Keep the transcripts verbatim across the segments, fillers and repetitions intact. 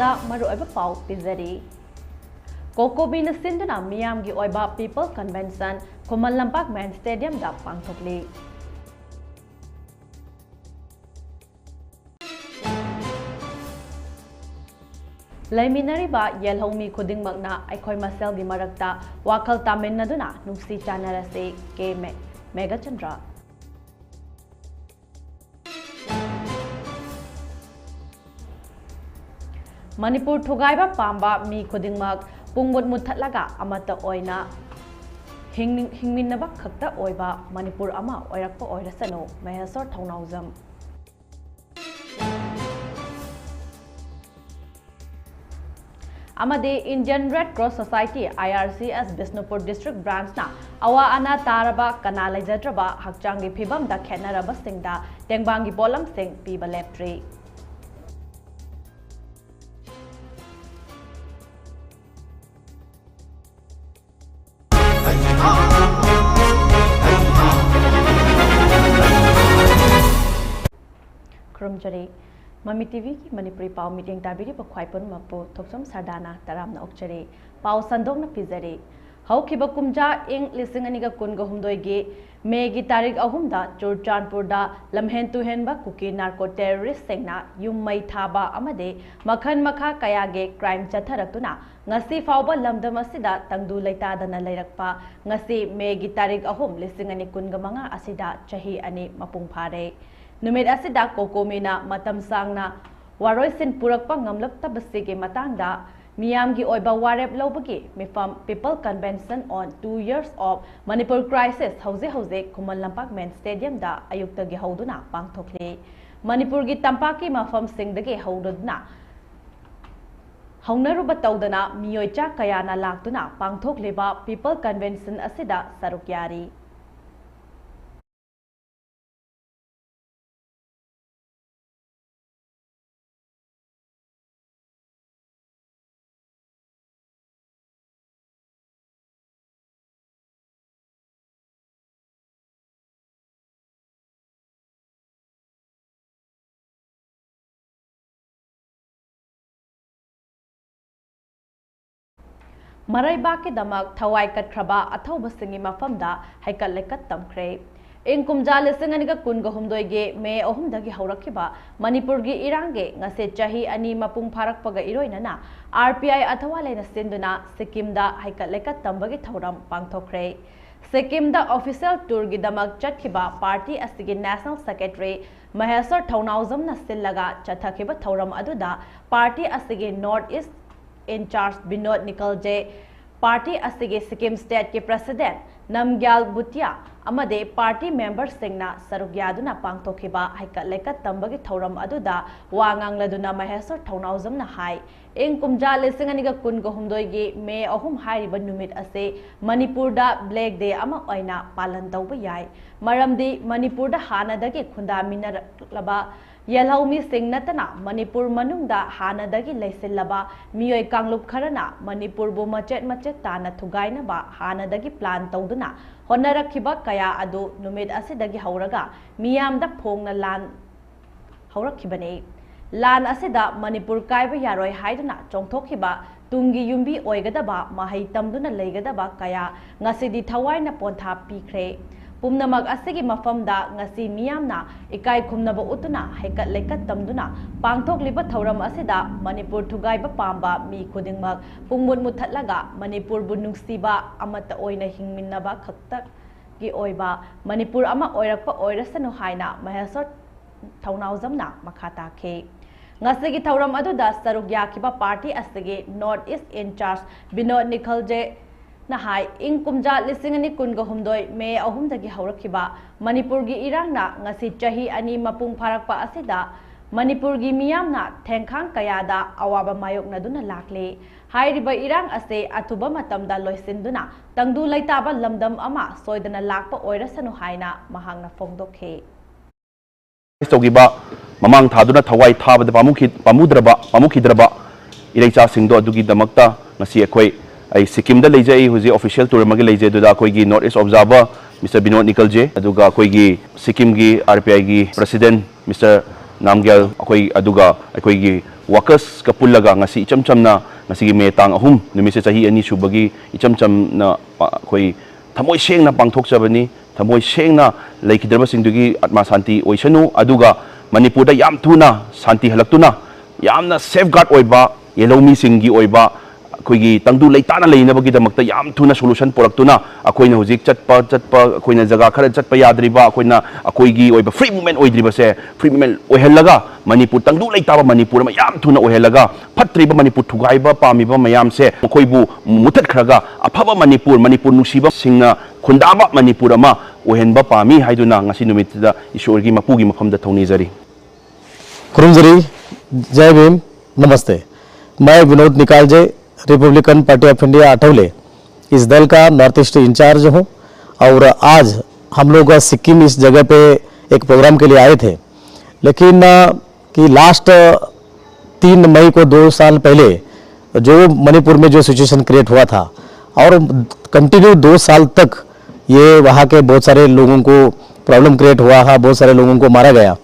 ꯗ ꯃꯔꯨꯑꯣꯏꯕ ꯄꯥꯎ ꯄꯤꯖꯔꯤ꯫ ꯀꯣꯀꯣꯕꯤꯅ ꯁꯤꯟꯗꯨꯅ ꯃꯤꯌꯥꯝꯒꯤ ꯑꯣꯏꯕ People Convention ꯈꯨꯃꯟ ꯂꯝꯄꯥꯛ ꯃꯦꯟ ꯁ꯭ꯇꯦꯗꯤꯌꯝꯗ ꯄꯥꯡꯊꯣꯛꯂꯤ꯫ ꯂꯩꯃꯤꯟꯅꯔꯤꯕ ꯌꯦꯜꯍꯧꯃꯤ ꯈꯨꯗꯤꯡꯃꯛꯅ ꯑꯩꯈꯣꯏ ꯃꯁꯦꯜꯒꯤ ꯃꯔꯛꯇ ꯋꯥꯈꯜ ꯇꯥꯃꯤꯟꯅꯗꯨꯅ ꯅꯨꯡꯁꯤ ꯆꯥꯟꯅꯔꯁꯤ꯫ ꯀꯦ ꯃꯦ-, ꯃꯦꯘꯆꯟꯗ꯭ꯔ꯫ ꯃꯅꯤꯄꯨꯔ ꯊꯨꯒꯥꯏꯕ ꯄꯥꯝꯕ ꯃꯤ ꯈꯨꯗꯤꯡꯃꯛ ꯄꯨꯡꯃꯨꯠ ꯃꯨꯠꯊꯠꯂꯒ ꯑꯃꯠꯇ ꯑꯣꯏꯅ ꯍꯤꯡꯅꯤꯡ-, ꯍꯤꯡꯃꯤꯟꯅꯕ ꯈꯛꯇ ꯑꯣꯏꯕ ꯃꯅꯤꯄꯨꯔ ꯑꯃ ꯑꯣꯏꯔꯛꯄ ꯑꯣꯏꯔꯁꯅꯨ꯫ ꯃꯍꯦꯁ꯭ꯋꯔ ꯊꯧꯅꯥꯎꯖꯝ꯫ ꯑꯃꯗꯤ Indian Red Cross Society, I R C S, Bishnupur District Branch ꯅ ꯑꯋꯥ ꯑꯅꯥ ꯇꯥꯔꯕ, ꯀꯅꯥ ꯂꯩꯖꯗ꯭ꯔꯕ, ꯍꯛꯆꯥꯡꯒꯤ ꯐꯤꯕꯝꯗ ꯈꯦꯠꯅꯔꯕꯁꯤꯡꯗ ꯇꯦꯡꯕꯥꯡꯒꯤ ꯄꯣꯠꯂꯝꯁꯤꯡ ꯄꯤꯕ ꯂꯦꯞꯇ꯭ꯔꯤ꯫ ꯈꯨꯔꯨꯝꯖꯔꯤ꯫ ꯃꯃꯤ ꯇꯤ ꯚꯤꯒꯤ ꯃꯅꯤꯄꯨꯔꯤ ꯄꯥꯎ ꯃꯤꯠꯌꯦꯡ ꯇꯥꯕꯤꯔꯤꯕ ꯈ꯭ꯋꯥꯏ ꯄꯨꯝꯅꯃꯛꯄꯨ ꯊꯣꯛꯆꯣꯝ ꯁꯔꯗꯥꯅ ꯇꯔꯥꯝꯅ ꯑꯣꯛꯆꯔꯤ꯫ ꯄꯥꯎ ꯁꯟꯗꯣꯛꯅ ꯄꯤꯖꯔꯤ꯫ ꯍꯧꯈꯤꯕ ꯀꯨꯝꯖꯥ ꯏꯪ ꯂꯤꯁꯤꯡ ꯑꯅꯤꯒ ꯀꯨꯟꯒ ꯍꯨꯝꯗꯣꯏꯒꯤ ꯃꯦꯒꯤ ꯇꯥꯔꯤꯛ ꯑꯍꯨꯝꯗ ꯆꯨꯔꯆꯥꯟꯄꯨꯔꯗ ꯂꯝꯍꯦꯟ ꯇꯨꯍꯦꯟꯕ ꯀꯨꯀꯤ narco terrorist ꯁꯤꯡꯅ ꯌꯨꯝ ꯃꯩ ꯊꯥꯕ ꯑꯃꯗꯤ ꯃꯈꯜ ꯃꯈꯥ ꯀꯌꯥꯒꯤ crime ꯆꯠꯊꯔꯛꯇꯨꯅ ꯉꯁꯤ ꯐꯥꯎꯕ ꯂꯝꯗꯝ ꯑꯁꯤꯗ ꯇꯪꯗꯨ ꯂꯩꯇꯥꯗꯅ ꯂꯩꯔꯛꯄ ꯉꯁꯤ ꯃꯦꯒꯤ ꯇꯥꯔꯤꯛ ꯑꯍꯨꯝ, ꯂꯤꯁꯤꯡ ꯑꯅꯤ ꯀꯨꯟꯒ ꯃꯉꯥ ꯑꯁꯤꯗ ꯆꯍꯤ ꯑꯅꯤ ꯃꯄꯨꯡ ꯐꯥꯔꯦ꯫ ꯅꯨꯃꯤꯠ ꯑꯁꯤꯗ ꯀꯣꯀꯣꯃꯤꯅ ꯃꯇꯝ ꯁꯥꯡꯅ ꯋꯥꯔꯣꯏꯁꯤꯟ ꯄꯨꯔꯛꯄ ꯉꯝꯂꯛꯇꯕꯁꯤꯒꯤ ꯃꯇꯥꯡꯗ ꯃꯤꯌꯥꯝꯒꯤ ꯑꯣꯏꯕ ꯋꯥꯔꯦꯞ ꯂꯧꯕꯒꯤ ꯃꯤꯐꯝ People Convention on Two Years of Manipur Crisis ꯍꯧꯖꯤꯛ ꯍꯧꯖꯤꯛ ꯈꯨꯃꯟ ꯂꯝꯄꯥꯛ ꯃꯦꯟ ꯁ꯭ꯇꯦꯗꯤꯌꯝꯗ ꯑꯌꯨꯛꯇꯒꯤ ꯍꯧꯗꯨꯅ ꯄꯥꯡꯊꯣꯛꯂꯤ꯫ ꯃꯅꯤꯄꯨꯔꯒꯤ ꯇꯝꯄꯥꯛꯀꯤ ꯃꯐꯝꯁꯤꯡꯗꯒꯤ ꯍꯧꯔꯗꯨꯅ ꯍꯧꯅꯔꯨꯕ ꯇꯧꯗꯅ ꯃꯤꯑꯣꯏ ꯆꯥ ꯀꯌꯥꯅ ꯂꯥꯛꯇꯨꯅ ꯄꯥꯡꯊꯣꯛꯂꯤꯕ People Convention ꯑꯁꯤꯗ ꯁꯔꯨꯛ ꯌꯥꯔꯤ꯫ ꯃꯔꯩꯕꯥꯛꯀꯤꯗꯃꯛ ꯊꯋꯥꯏ ꯀꯠꯈ꯭ꯔꯕ ꯑꯊꯧꯕꯁꯤꯡꯒꯤ ꯃꯐꯝꯗ ꯍꯩꯀꯠ ꯂꯩꯀꯠ ꯇꯝꯈ꯭ꯔꯦ꯫ ꯏꯪ ꯀꯨꯝꯖꯥ ꯂꯤꯁꯤꯡ ꯑꯅꯤꯒ ꯀꯨꯟꯒ ꯍꯨꯝꯗꯣꯏꯒꯤ ꯃꯦ ꯑꯍꯨꯝꯗꯒꯤ ꯍꯧꯔꯛꯈꯤꯕ ꯃꯅꯤꯄꯨꯔꯒꯤ ꯏꯔꯥꯡꯒꯤ ꯉꯁꯤ ꯆꯍꯤ ꯑꯅꯤ ꯃꯄꯨꯡ ꯐꯥꯔꯛꯄꯒ ꯏꯔꯣꯏꯅꯅ ꯑꯥꯔ ꯄꯤ ꯑꯥꯏ ꯑꯊꯋꯥ ꯂꯩꯅ ꯁꯤꯟꯗꯨꯅ ꯁꯤꯛꯀꯤꯝꯗ ꯍꯩꯀꯠ ꯂꯩꯀꯠ ꯇꯝꯕꯒꯤ ꯊꯧꯔꯝ ꯄꯥꯡꯊꯣꯛꯈ꯭ꯔꯦ꯫ ꯁꯤꯛꯀꯤꯝꯗ official tourꯒꯤꯗꯃꯛ ꯆꯠꯈꯤꯕ ꯄꯥꯔꯇꯤ ꯑꯁꯤꯒꯤ national secretary ꯃꯍꯦꯁ꯭ꯋꯔ ꯊꯧꯅꯥꯎꯖꯝꯅ ꯁꯤꯜꯂꯒ ꯆꯠꯊꯈꯤꯕ ꯊꯧꯔꯝ ꯑꯗꯨꯗ ꯄꯥꯔꯇꯤ ꯑꯁꯤꯒꯤ North East in charge Binod ꯅꯤꯀꯜꯖꯦ, ꯄꯥꯔꯇꯤ ꯑꯁꯤꯒꯤ ꯁꯤꯛꯀꯤꯝ stateꯀꯤ president ꯅꯝꯒ꯭ꯌꯥꯜ ꯕꯨꯇꯤꯌꯥ ꯑꯃꯗꯤ ꯄꯥꯔꯇꯤ memberꯁꯤꯡꯅ ꯁꯔꯨꯛ ꯌꯥꯗꯨꯅ ꯄꯥꯡꯊꯣꯛꯈꯤꯕ ꯍꯩꯀꯠ ꯂꯩꯀꯠ ꯇꯝꯕꯒꯤ ꯊꯧꯔꯝ ꯑꯗꯨꯗ ꯋꯥ ꯉꯥꯡꯂꯗꯨꯅ ꯃꯍꯦꯁ꯭ꯋꯔ ꯊꯧꯅꯥꯎꯖꯝꯅ ꯍꯥꯏ, ꯏꯪ ꯀꯨꯝꯖꯥ ꯂꯤꯁꯤꯡ ꯑꯅꯤꯒ ꯀꯨꯟꯒ ꯍꯨꯝꯗꯣꯏꯒꯤ ꯃꯦ ꯑꯍꯨꯝ ꯍꯥꯏꯔꯤꯕ ꯅꯨꯃꯤꯠ ꯑꯁꯤ ꯃꯅꯤꯄꯨꯔꯗ black day ꯑꯃ ꯑꯣꯏꯅ ꯄꯥꯂꯟ ꯇꯧꯕ ꯌꯥꯏ꯫ ꯃꯔꯝꯗꯤ ꯃꯅꯤꯄꯨꯔꯗ ꯍꯥꯟꯅꯗꯒꯤ ꯈꯨꯟꯗꯥꯃꯤꯟꯅꯔꯛꯂꯕ ꯌꯦꯜꯍꯧꯃꯤꯁꯤꯡ ꯅꯠꯇꯅ ꯃꯅꯤꯄꯨꯔ ꯃꯅꯨꯡꯗ ꯍꯥꯟꯅꯗꯒꯤ ꯂꯩꯁꯤꯜꯂꯕ ꯃꯤꯑꯣꯏ ꯀꯥꯡꯂꯨꯞ ꯈꯔꯅ ꯃꯅꯤꯄꯨꯔꯕꯨ ꯃꯆꯦꯠ ꯃꯆꯦꯠ ꯇꯥꯅ ꯊꯨꯒꯥꯏꯅꯕ ꯍꯥꯟꯅꯗꯒꯤ plan ꯇꯧꯗꯨꯅ ꯍꯣꯠꯅꯔꯛꯈꯤꯕ ꯀꯌꯥ ꯑꯗꯨ ꯅꯨꯃꯤꯠ ꯑꯁꯤꯗꯒꯤ ꯍꯧꯔꯒ ꯃꯤꯌꯥꯝꯗ ꯐꯣꯡꯅ ꯂꯥꯟ ꯍꯧꯔꯛꯈꯤꯕꯅꯤ꯫ ꯂꯥꯟ ꯑꯁꯤꯗ ꯃꯅꯤꯄꯨꯔ ꯀꯥꯏꯕ ꯌꯥꯔꯣꯏ ꯍꯥꯏꯗꯨꯅ ꯆꯣꯡꯊꯣꯛꯈꯤꯕ ꯇꯨꯡꯒꯤ ꯌꯨꯝꯕꯤ ꯑꯣꯏꯒꯗꯕ, ꯃꯍꯩ ꯇꯝꯗꯨꯅ ꯂꯩꯒꯗꯕ ꯀꯌꯥ ꯉꯁꯤꯗꯤ ꯊꯋꯥꯏꯅ ꯄꯣꯟꯊꯥ ꯄꯤꯈ꯭ꯔꯦ꯫ ꯄꯨꯝꯅꯃꯛ ꯑꯁꯤꯒꯤ ꯃꯐꯝꯗ ꯉꯁꯤ ꯃꯤꯌꯥꯝꯅ ꯏꯀꯥꯏ ꯈꯨꯝꯅꯕ ꯎꯠꯇꯨꯅ ꯍꯩꯀꯠ ꯂꯩꯀꯠ ꯇꯝꯗꯨꯅ ꯄꯥꯡꯊꯣꯛꯂꯤꯕ ꯊꯧꯔꯝ ꯑꯁꯤꯗ ꯃꯅꯤꯄꯨꯔ ꯊꯨꯒꯥꯏꯕ ꯄꯥꯝꯕ ꯃꯤ ꯈꯨꯗꯤꯡꯃꯛ ꯄꯨꯡꯃꯨꯠ ꯃꯨꯠꯊꯠꯂꯒ ꯃꯅꯤꯄꯨꯔꯕꯨ ꯅꯨꯡꯁꯤꯕ, ꯑꯃꯠꯇ ꯑꯣꯏꯅ ꯍꯤꯡꯃꯤꯟꯅꯕ ꯈꯛꯇꯒꯤ ꯑꯣꯏꯕ ꯃꯅꯤꯄꯨꯔ ꯑꯃ ꯑꯣꯏꯔꯛꯄ ꯑꯣꯏꯔꯁꯅꯨ ꯍꯥꯏꯅ ꯃꯍꯦꯁ꯭ꯋꯔ ꯊꯧꯅꯥꯎꯖꯝꯅ ꯃꯈꯥ ꯇꯥꯈꯤ꯫ ꯉꯁꯤꯒꯤ ꯊꯧꯔꯝ ꯑꯗꯨꯗ ꯁꯔꯨꯛ ꯌꯥꯈꯤꯕ ꯄꯥꯔꯇꯤ ꯑꯁꯤꯒꯤ North East in charge Vinod ꯅꯤꯀꯜꯖꯦꯅ ꯍꯥꯏ, ꯏꯪ ꯀꯨꯝꯖꯥ ꯂꯤꯁꯤꯡ ꯑꯅꯤ ꯀꯨꯟꯒ ꯍꯨꯝꯗꯣꯏ ꯃꯦ ꯑꯍꯨꯝꯗꯒꯤ ꯍꯧꯔꯛꯈꯤꯕ ꯃꯅꯤꯄꯨꯔꯒꯤ ꯏꯔꯥꯡꯅ ꯉꯁꯤ ꯆꯍꯤ ꯑꯅꯤ ꯃꯄꯨꯡ ꯐꯥꯔꯛꯄ ꯑꯁꯤꯗ ꯃꯅꯤꯄꯨꯔꯒꯤ ꯃꯤꯌꯥꯝꯅ ꯊꯦꯡꯈꯥꯡ ꯀꯌꯥꯗ ꯑꯋꯥꯕ ꯃꯥꯌꯣꯛꯅꯗꯨꯅ ꯂꯥꯛꯂꯤ꯫ ꯍꯥꯏꯔꯤꯕ ꯏꯔꯥꯡ ꯑꯁꯤ ꯑꯊꯨꯕ ꯃꯇꯝꯗ ꯂꯣꯏꯁꯤꯟꯗꯨꯅ ꯇꯪꯗꯨ ꯂꯩꯇꯥꯕ ꯂꯝꯗꯝ ꯑꯃ ꯁꯣꯏꯗꯅ ꯂꯥꯛꯄ ꯑꯣꯏꯔꯁꯅꯨ ꯍꯥꯏꯅ ꯃꯍꯥꯛꯅ ꯐꯣꯡꯗꯣꯛꯈꯤ꯫ ꯇꯧꯈꯤꯕ, ꯃꯃꯥꯡ ꯊꯥꯗꯨꯅ ꯊꯋꯥꯏ ꯊꯥꯕꯗ ꯄꯥꯝꯃꯨꯈꯤ-, ꯄꯥꯝꯃꯨꯗ꯭ꯔꯕ, ꯄꯥꯝꯃꯨꯈꯤꯗ꯭ꯔꯕ ꯏꯔꯩꯆꯥꯁꯤꯡꯗꯣ ꯑꯗꯨꯒꯤꯗꯃꯛꯇ ꯉꯁꯤ ꯑꯩꯈꯣꯏ, ꯑꯩ ꯁꯤꯛꯀꯤꯝꯗ ꯂꯩꯖꯩ, ꯑꯩ ꯍꯧꯖꯤꯛ official tour ꯑꯃꯒꯤ ꯂꯩꯖꯩ, ꯑꯗꯨꯗ ꯑꯩꯈꯣꯏꯒꯤ North East Observer Mister Vinod ꯅꯤꯀꯜꯖꯦ, ꯑꯗꯨꯒ ꯑꯩꯈꯣꯏꯒꯤ ꯁꯤꯛꯀꯤꯝꯒꯤ ꯑꯥꯔ ꯄꯤ ꯑꯥꯏꯒꯤ president Mister ꯅꯥꯝꯒ꯭ꯌꯥꯜ, ꯑꯩꯈꯣꯏ, ꯑꯗꯨꯒ ꯑꯩꯈꯣꯏꯒꯤ workersꯀ ꯄꯨꯜꯂꯒ ꯉꯁꯤ ꯏꯆꯝ ꯆꯝꯅ ꯉꯁꯤꯒꯤ ꯃꯦ ꯇꯥꯡ ꯑꯍꯨꯝ ꯅꯨꯃꯤꯠꯁꯦ ꯆꯍꯤ ꯑꯅꯤ ꯁꯨꯕꯒꯤ ꯏꯆꯝ ꯆꯝꯅ ꯄ-, ꯑꯩꯈꯣꯏ ꯊꯃꯣꯏ ꯁꯦꯡꯅ ꯄꯥꯡꯊꯣꯛꯆꯕꯅꯤ꯫ ꯊꯃꯣꯏ ꯁꯦꯡꯅ ꯂꯩꯈꯤꯗ꯭ꯔꯕꯁꯤꯡꯗꯨꯒꯤ ꯑꯥꯠꯃꯥ ꯁꯥꯟꯇꯤ ꯑꯣꯏꯁꯅꯨ꯫ ꯑꯗꯨꯒ ꯃꯅꯤꯄꯨꯔꯗ ꯌꯥꯝ ꯊꯨꯅ ꯁꯥꯟꯇꯤ ꯍꯜꯂꯛꯇꯨꯅ, ꯌꯥꯝꯅ safeguard ꯑꯣꯏꯕ, ꯌꯦꯜꯍꯧꯃꯤꯁꯤꯡꯒꯤ ꯑꯣꯏꯕ, ꯑꯩꯈꯣꯏꯒꯤ ꯇꯪꯗꯨ ꯂꯩꯇꯥꯅ ꯂꯩꯅꯕꯒꯤꯗꯃꯛꯇ ꯌꯥꯝ ꯊꯨꯅ solution ꯄꯨꯔꯛꯇꯨꯅ, ꯑꯩꯈꯣꯏꯅ ꯍꯧꯖꯤꯛ ꯆꯠꯄ, ꯆꯠꯄ, ꯑꯩꯈꯣꯏꯅ ꯖꯒꯥ ꯈꯔ ꯆꯠꯄ ꯌꯥꯗ꯭ꯔꯤꯕ, ꯑꯩꯈꯣꯏꯅ ꯑꯩꯈꯣꯏꯒꯤ ꯑꯣꯏꯕ free movement ꯑꯣꯏꯗ꯭ꯔꯤꯕꯁꯦ free movement ꯑꯣꯏꯍꯜꯂꯒ, Manipur ꯇꯪꯗꯨ ꯂꯩꯇꯥꯕ ꯃꯅꯤꯄꯨꯔ ꯑꯃ ꯌꯥꯝ ꯊꯨꯅ ꯑꯣꯏꯍꯜꯂꯒ, ꯐꯠꯇ꯭ꯔꯤꯕ ꯃꯅꯤꯄꯨꯔ ꯊꯨꯒꯥꯏꯕ ꯄꯥꯝꯃꯤꯕ ꯃꯌꯥꯝꯁꯦ, ꯃꯈꯣꯏꯕꯨ ꯃꯨꯊꯠꯈ꯭ꯔꯒ, ꯑꯐꯕ ꯃꯅꯤꯄꯨꯔ, ꯃꯅꯤꯄꯨꯔ ꯅꯨꯡꯁꯤꯕꯁꯤꯡꯅ ꯈꯨꯟꯗꯥꯕ ꯃꯅꯤꯄꯨꯔ ꯑꯃ ꯑꯣꯏꯍꯟꯕ ꯄꯥꯝꯃꯤ ꯍꯥꯏꯗꯨꯅ ꯉꯁꯤ ꯅꯨꯃꯤꯠꯁꯤꯗ ꯏꯁꯣꯔꯒꯤ ꯃꯄꯨꯒꯤ ꯃꯐꯝꯗ ꯊꯧꯅꯤꯖꯔꯤ꯫ ꯈꯨꯔꯨꯝꯖꯔꯤ꯫ जय भीम, नमस्ते। मैं Vinod Nikalje, Republican party of India Athawale, इस दल का नॉर्थ ईस्ट इंचार्ज हूँ। और आज हम लोग सिक्किम इस जगह पे एक प्रोग्राम के लिए आए थे, लेकिन अ, कि लास्ट तीन मई को, दो साल पहले, जो मणिपुर में जो सिचुएशन क्रिएट हुआ था और कंटिन्यू दो साल तक ये वहाँ के बहुत सारे लोगों को प्रॉब्लम क्रिएट हुआ है, बहुत सारे लोगों को मारा गया।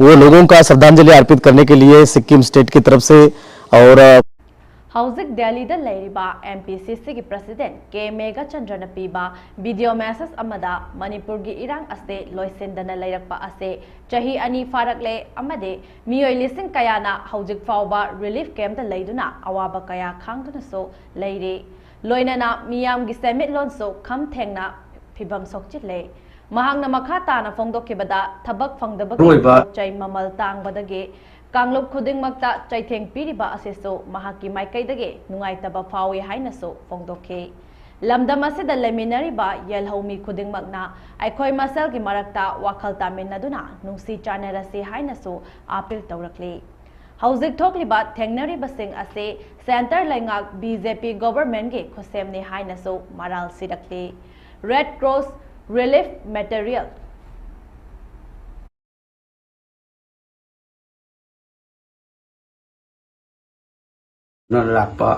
वो लोगों का श्रद्धांजलि अर्पित करने के लिए सिक्किम स्टेट की तरफ से और अ, ꯍꯧꯖꯤꯛ ꯗꯦꯜꯂꯤꯗ ꯂꯩꯔꯤꯕ ꯑꯦꯝ ꯄꯤ ꯁꯤ ꯁꯤꯒꯤ ꯄ꯭ꯔꯁꯤꯗꯦꯟꯠ ꯀꯦ ꯃꯦꯘꯆꯟꯗ꯭ꯔꯅ ꯄꯤꯕ ꯚꯤꯗꯤꯑꯣ ꯃꯦꯁꯦꯖ ꯑꯃꯗ ꯃꯅꯤꯄꯨꯔꯒꯤ ꯏꯔꯥꯡ ꯑꯁꯤ ꯂꯣꯏꯁꯤꯟꯗꯅ ꯂꯩꯔꯛꯄ ꯑꯁꯤ ꯆꯍꯤ ꯑꯅꯤ ꯐꯥꯔꯛꯂꯦ ꯑꯃꯗꯤ ꯃꯤꯑꯣꯏ ꯂꯤꯁꯤꯡ ꯀꯌꯥꯅ ꯍꯧꯖꯤꯛ ꯐꯥꯎꯕ ꯔꯤꯂꯤꯐ ꯀꯦꯝꯞꯇ ꯂꯩꯗꯨꯅ ꯑꯋꯥꯕ ꯀꯌꯥ ꯈꯥꯡꯗꯨꯅꯁꯨ ꯂꯩꯔꯤ꯫ ꯂꯣꯏꯅꯅ ꯃꯤꯌꯥꯝꯒꯤ ꯁꯦꯟꯃꯤꯠꯂꯣꯟꯁꯨ ꯈꯝ ꯊꯦꯡꯅ ꯐꯤꯕꯝ ꯁꯣꯛꯆꯤꯜꯂꯦ꯫ ꯃꯍꯥꯛꯅ ꯃꯈꯥ ꯇꯥꯅ ꯐꯣꯡꯗꯣꯛꯈꯤꯕꯗ ꯊꯕꯛ ꯐꯪꯗꯕꯒꯤ ꯑꯔꯣꯏꯕ ꯄꯣꯠ ꯆꯩ ꯃꯃꯜ ꯇꯥꯡꯕꯗꯒꯤ ꯀꯥꯡꯂꯨꯞ ꯈꯨꯗꯤꯡꯃꯛꯇ ꯆꯩꯊꯦꯡ ꯄꯤꯔꯤꯕ ꯑꯁꯤꯁꯨ ꯃꯍꯥꯛꯀꯤ ꯃꯥꯏꯀꯩꯗꯒꯤ ꯅꯨꯡꯉꯥꯏꯇꯕ ꯐꯥꯎꯏ ꯍꯥꯏꯅꯁꯨ ꯐꯣꯡꯗꯣꯛꯈꯤ꯫ ꯂꯝꯗꯝ ꯑꯁꯤꯗ ꯂꯩꯃꯤꯟꯅꯔꯤꯕ ꯌꯦꯜꯍꯧꯃꯤ ꯈꯨꯗꯤꯡꯃꯛꯅ ꯑꯩꯈꯣꯏ ꯃꯁꯦꯜꯒꯤ ꯃꯔꯛꯇ ꯋꯥꯈꯜ ꯇꯥꯃꯤꯟꯅꯗꯨꯅ ꯅꯨꯡꯁꯤ ꯆꯥꯟꯅꯔꯁꯤ ꯍꯥꯏꯅꯁꯨ ꯑꯥꯄꯤꯜ ꯇꯧꯔꯛꯂꯤ꯫ ꯍꯧꯖꯤꯛ ꯊꯣꯛꯂꯤꯕ ꯊꯦꯡꯅꯔꯤꯕꯁꯤꯡ ꯑꯁꯤ ꯁꯦꯟꯇꯔ ꯂꯩꯉꯥꯛ ꯕꯤ ꯖꯦ ꯄꯤ ꯒꯣꯚꯔꯟꯃꯦꯟꯠꯀꯤ ꯈꯨꯠꯁꯦꯝꯅꯤ ꯍꯥꯏꯅꯁꯨ ꯃꯔꯥꯜ ꯁꯤꯔꯛꯂꯤ꯫ Red cross relief material. ꯂꯥꯛꯄ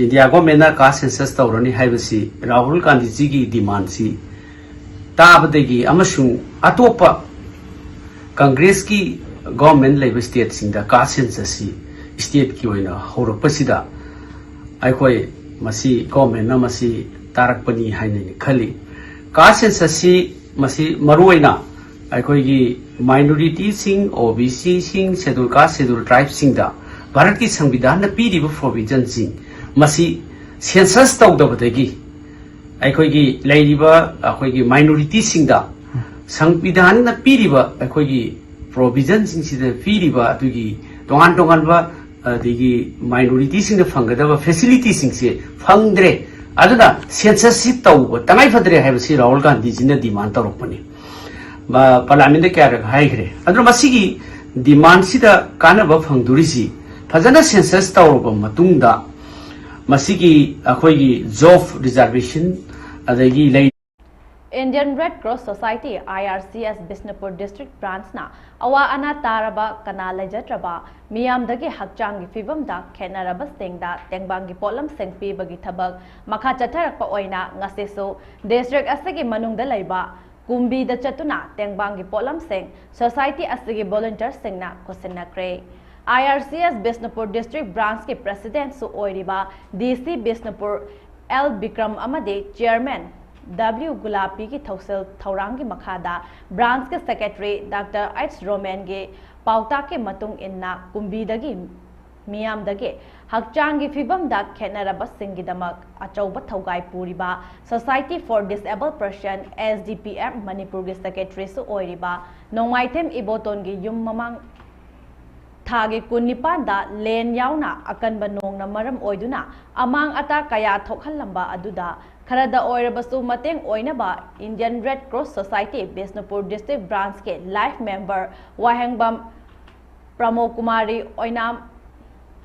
ꯏꯟꯗꯤꯌꯥ ꯒꯣꯔꯃꯦꯟꯅ ꯀꯥꯁ ꯁꯦꯟꯁꯁ ꯇꯧꯔꯅꯤ ꯍꯥꯏꯕꯁꯤ ꯔꯥꯍꯨꯜ ꯒꯥꯟꯙꯤꯖꯤꯒꯤ ꯗꯤꯃꯥꯟꯁꯤ ꯇꯥꯕꯗꯒꯤ ꯑꯃꯁꯨꯡ ꯑꯇꯣꯞꯄ ꯀꯪꯒ꯭ꯔꯦꯁꯀꯤ ꯒꯣꯔꯃꯦꯟ ꯂꯩꯕ ꯁ꯭ꯇꯦꯠꯁꯤꯡꯗ ꯀꯥꯁ ꯁꯦꯟꯁꯁꯁꯤ ꯁ꯭ꯇꯦꯠꯀꯤ ꯑꯣꯏꯅ ꯍꯧꯔꯛꯄꯁꯤꯗ ꯑꯩꯈꯣꯏ ꯃꯁꯤ ꯒꯣꯔꯃꯦꯟꯅ ꯃꯁꯤ ꯇꯥꯔꯛꯄꯅꯤ ꯍꯥꯏꯅ ꯑꯩꯅ ꯈꯜꯂꯤ꯫ ꯀꯥꯁ ꯁꯦꯟꯁꯁꯁꯤ ꯃꯁꯤ ꯃꯔꯨꯑꯣꯏꯅ ꯑꯩꯈꯣꯏꯒꯤ ꯃꯥꯏꯅꯣꯔꯤꯇꯤꯁꯤꯡ, ꯑꯣ ꯕꯤ ꯁꯤꯁꯤꯡ, ꯁꯦꯗꯨꯜ ꯀꯥꯁ, ꯁꯦꯗꯨꯜ ꯇ꯭ꯔꯥꯏꯕꯁꯤꯡꯗ ꯚꯥꯔꯠꯀꯤ ꯁꯪꯕꯤꯙꯥꯟꯅ ꯄꯤꯔꯤꯕ ꯄ꯭ꯔꯣꯚꯤꯖꯟꯁꯤꯡ ꯃꯁꯤ ꯁꯦꯟꯁꯁ ꯇꯧꯗꯕꯗꯒꯤ ꯑꯩꯈꯣꯏꯒꯤ ꯂꯩꯔꯤꯕ ꯑꯩꯈꯣꯏꯒꯤ ꯃꯥꯏꯅꯣꯔꯤꯇꯤꯁꯤꯡꯗ ꯁꯪꯕꯤꯙꯥꯟꯅ ꯄꯤꯔꯤꯕ ꯑꯩꯈꯣꯏꯒꯤ ꯄ꯭ꯔꯣꯚꯤꯖꯟꯁꯤꯡꯁꯤꯗ ꯄꯤꯔꯤꯕ ꯑꯗꯨꯒꯤ ꯇꯣꯉꯥꯟ ꯇꯣꯉꯥꯟꯕ ꯑꯗꯒꯤ ꯃꯥꯏꯅꯣꯔꯤꯇꯤꯁꯤꯡꯗ ꯐꯪꯒꯗꯕ ꯐꯦꯁꯤꯂꯤꯇꯤꯁꯤꯡꯁꯦ ꯐꯪꯗ꯭ꯔꯦ꯫ ꯑꯗꯨꯅ ꯁꯦꯟꯁꯁꯁꯤ ꯇꯧꯕ ꯇꯉꯥꯏ ꯐꯗ꯭ꯔꯦ ꯍꯥꯏꯕꯁꯤ ꯔꯥꯍꯨꯜ ꯒꯥꯟꯙꯤꯖꯤꯅ ꯗꯤꯃꯥꯟ ꯇꯧꯔꯛꯄꯅꯤ꯫ ꯃ-, ꯄꯥꯔꯂꯤꯌꯥꯃꯦꯟꯗ ꯀꯌꯥꯔꯛ ꯍꯥꯏꯈ꯭ꯔꯦ꯫ ꯑꯗꯨꯅ ꯃꯁꯤꯒꯤ ꯗꯤꯃꯥꯟꯁꯤꯗ ꯀꯥꯟꯅꯕ ꯐꯪꯗꯣꯔꯤꯁꯤ ꯐꯖꯅ ꯁꯦꯟꯁꯁ ꯇꯧꯔꯕ ꯃꯇꯨꯡꯗ ꯃꯁꯤꯒꯤ ꯑꯩꯈꯣꯏꯒꯤ ꯖꯣꯕ ꯔꯤꯖꯥꯔꯕꯦꯁꯟ ꯑꯗꯒꯤ ꯂꯩ Indian Red Cross Society, I R C S, Bishnupur district ꯕ꯭ꯔꯥꯟꯁꯅ ꯑꯋꯥ ꯑꯅꯥ ꯇꯥꯔꯕ, ꯀꯅꯥ ꯂꯩꯖꯗ꯭ꯔꯕ ꯃꯤꯌꯥꯝꯗꯒꯤ ꯍꯛꯆꯥꯡꯒꯤ ꯐꯤꯕꯝꯗ ꯈꯦꯠꯅꯔꯕꯁꯤꯡꯗ ꯇꯦꯡꯕꯥꯡꯒꯤ ꯄꯣꯠꯂꯝꯁꯤꯡ ꯄꯤꯕꯒꯤ ꯊꯕꯛ ꯃꯈꯥ ꯆꯠꯊꯔꯛꯄ ꯑꯣꯏꯅ ꯉꯁꯤꯁꯨ ꯗꯤꯁꯇ꯭ꯔꯤꯛ ꯑꯁꯤꯒꯤ ꯃꯅꯨꯡꯗ ꯂꯩꯕ ꯀꯨꯝꯕꯤꯗ ꯆꯠꯇꯨꯅ ꯇꯦꯡꯕꯥꯡꯒꯤ ꯄꯣꯠꯂꯝꯁꯤꯡ ꯁꯣꯁꯥꯏꯇꯤ ꯑꯁꯤꯒꯤ ꯚꯣꯂꯨꯟꯇꯤꯌꯔꯁꯤꯡꯅ ꯈꯨꯠꯁꯤꯟꯅꯈ꯭ꯔꯦ꯫ I R C S Bishnupur district ꯕ꯭ꯔꯥꯟꯁꯀꯤ ꯄ꯭ꯔꯦꯁꯤꯗꯦꯟꯠꯁꯨ ꯑꯣꯏꯔꯤꯕ D C Bishnupur L Bikram ꯑꯃꯗꯤ ꯆꯤꯌꯔꯃꯦꯟ W ꯒꯨꯂꯥꯄꯤꯒꯤ ꯊꯧꯁꯤꯜ ꯊꯧꯔꯥꯡꯒꯤ ꯃꯈꯥꯗ ꯕ꯭ꯔꯥꯟꯁꯀꯤ ꯁꯦꯀ꯭ꯔꯦꯇꯔꯤ ꯗꯥꯛꯇꯔ ꯑꯩꯆ ꯔꯣꯃꯦꯟꯒꯤ ꯄꯥꯎꯇꯥꯛꯀꯤ ꯃꯇꯨꯡ ꯏꯟꯅ ꯀꯨꯝꯕꯤꯗꯒꯤ ꯃꯤꯌꯥꯝꯗꯒꯤ ꯍꯛꯆꯥꯡꯒꯤ ꯐꯤꯕꯝꯗ ꯈꯦꯠꯅꯔꯕꯁꯤꯡꯒꯤꯗꯃꯛ ꯑꯆꯧꯕ ꯊꯧꯒꯥꯏ ꯄꯨꯔꯤꯕ Society for Disabled Person, S D P M, ꯃꯅꯤꯄꯨꯔꯒꯤ ꯁꯦꯀ꯭ꯔꯦꯇꯔꯤꯁꯨ ꯑꯣꯏꯔꯤꯕ ꯅꯣꯡꯃꯥꯏꯊꯦꯝ ꯏꯕꯣꯇꯣꯟꯒꯤ ꯌꯨꯝ ꯃꯃꯥꯡ ꯊꯥꯒꯤ ꯀꯨꯟꯅꯤꯄꯥꯟꯗ ꯂꯦꯟ ꯌꯥꯎꯅ ꯑꯀꯟꯕ ꯅꯣꯡꯅ ꯃꯔꯝ ꯑꯣꯏꯗꯨꯅ ꯑꯃꯥꯡ ꯑꯇꯥ ꯀꯌꯥ ꯊꯣꯛꯍꯜꯂꯝꯕ ꯑꯗꯨꯗ ꯈꯔꯗ ꯑꯣꯏꯔꯕꯁꯨ ꯃꯇꯦꯡ ꯑꯣꯏꯅꯕ Indian Red Cross Society Bishnupur district ꯕ꯭ꯔꯥꯟꯁꯀꯤ ꯂꯥꯏꯐ ꯃꯦꯝꯕꯔ ꯋꯥꯍꯦꯡꯕꯝ ꯄ꯭ꯔꯃꯣ ꯀꯨꯃꯥꯔꯤ ꯑꯣꯏꯅꯥꯝ,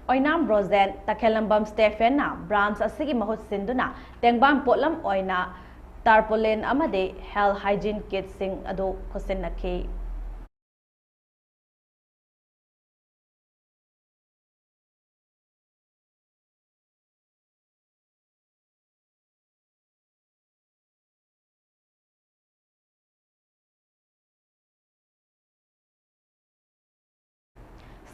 ꯑꯣꯏꯅꯥꯝ ꯔꯣꯖꯦꯟ, ꯇꯈꯦꯜꯂꯝꯕꯝ ꯁ꯭ꯇꯦꯐꯦꯟꯅ ꯕ꯭ꯔꯥꯟꯁ ꯑꯁꯤꯒꯤ ꯃꯍꯨꯠ ꯁꯤꯟꯗꯨꯅ ꯇꯦꯡꯕꯥꯡ ꯄꯣꯠꯂꯝ ꯑꯣꯏꯅ ꯇꯥꯔꯄꯣꯂꯤꯟ ꯑꯃꯗꯤ ꯍꯦꯜꯊ ꯍꯥꯏꯖꯤꯟ ꯀꯤꯠꯁꯤꯡ ꯑꯗꯨ ꯈꯨꯠꯁꯤꯟꯅꯈꯤ꯫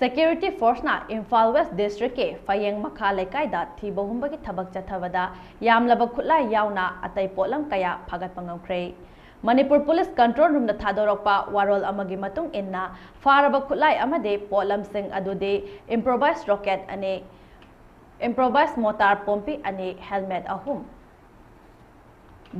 Security forceꯅ ꯏꯝꯐꯥꯜ ꯋꯦꯁ ꯗꯤꯁꯇ꯭ꯔꯤꯛꯀꯤ ꯐꯌꯦꯡ ꯃꯈꯥ ꯂꯩꯀꯥꯏꯗ ꯊꯤꯕ ꯍꯨꯝꯕꯒꯤ ꯊꯕꯛ ꯆꯠꯊꯕꯗ ꯌꯥꯝꯂꯕ ꯈꯨꯠꯂꯥꯏ ꯌꯥꯎꯅ ꯑꯇꯩ ꯄꯣꯠꯂꯝ ꯀꯌꯥ ꯐꯥꯒꯠꯄ ꯉꯝꯈ꯭ꯔꯦ꯫ ꯃꯅꯤꯄꯨꯔ ꯄꯨꯂꯤꯁ ꯀꯟꯇ꯭ꯔꯣꯜ ꯔꯨꯝꯗ ꯊꯥꯗꯣꯔꯛꯄ ꯋꯥꯔꯣꯜ ꯑꯃꯒꯤ ꯃꯇꯨꯡ ꯏꯟꯅ, ꯐꯥꯔꯕ ꯈꯨꯠꯂꯥꯏ ꯑꯃꯗꯤ ꯄꯣꯠꯂꯝꯁꯤꯡ ꯑꯗꯨꯗꯤ ꯏꯝꯄ꯭ꯔꯣꯚꯥꯏꯁ ꯔꯣꯀꯦꯠ ꯑꯅꯤ, ꯏꯝꯄ꯭ꯔꯣꯚꯥꯏꯁ ꯃꯣꯇꯥꯔ ꯄꯣꯝꯄꯤ ꯑꯅꯤ, ꯍꯦꯜꯃꯦꯠ ꯑꯍꯨꯝ,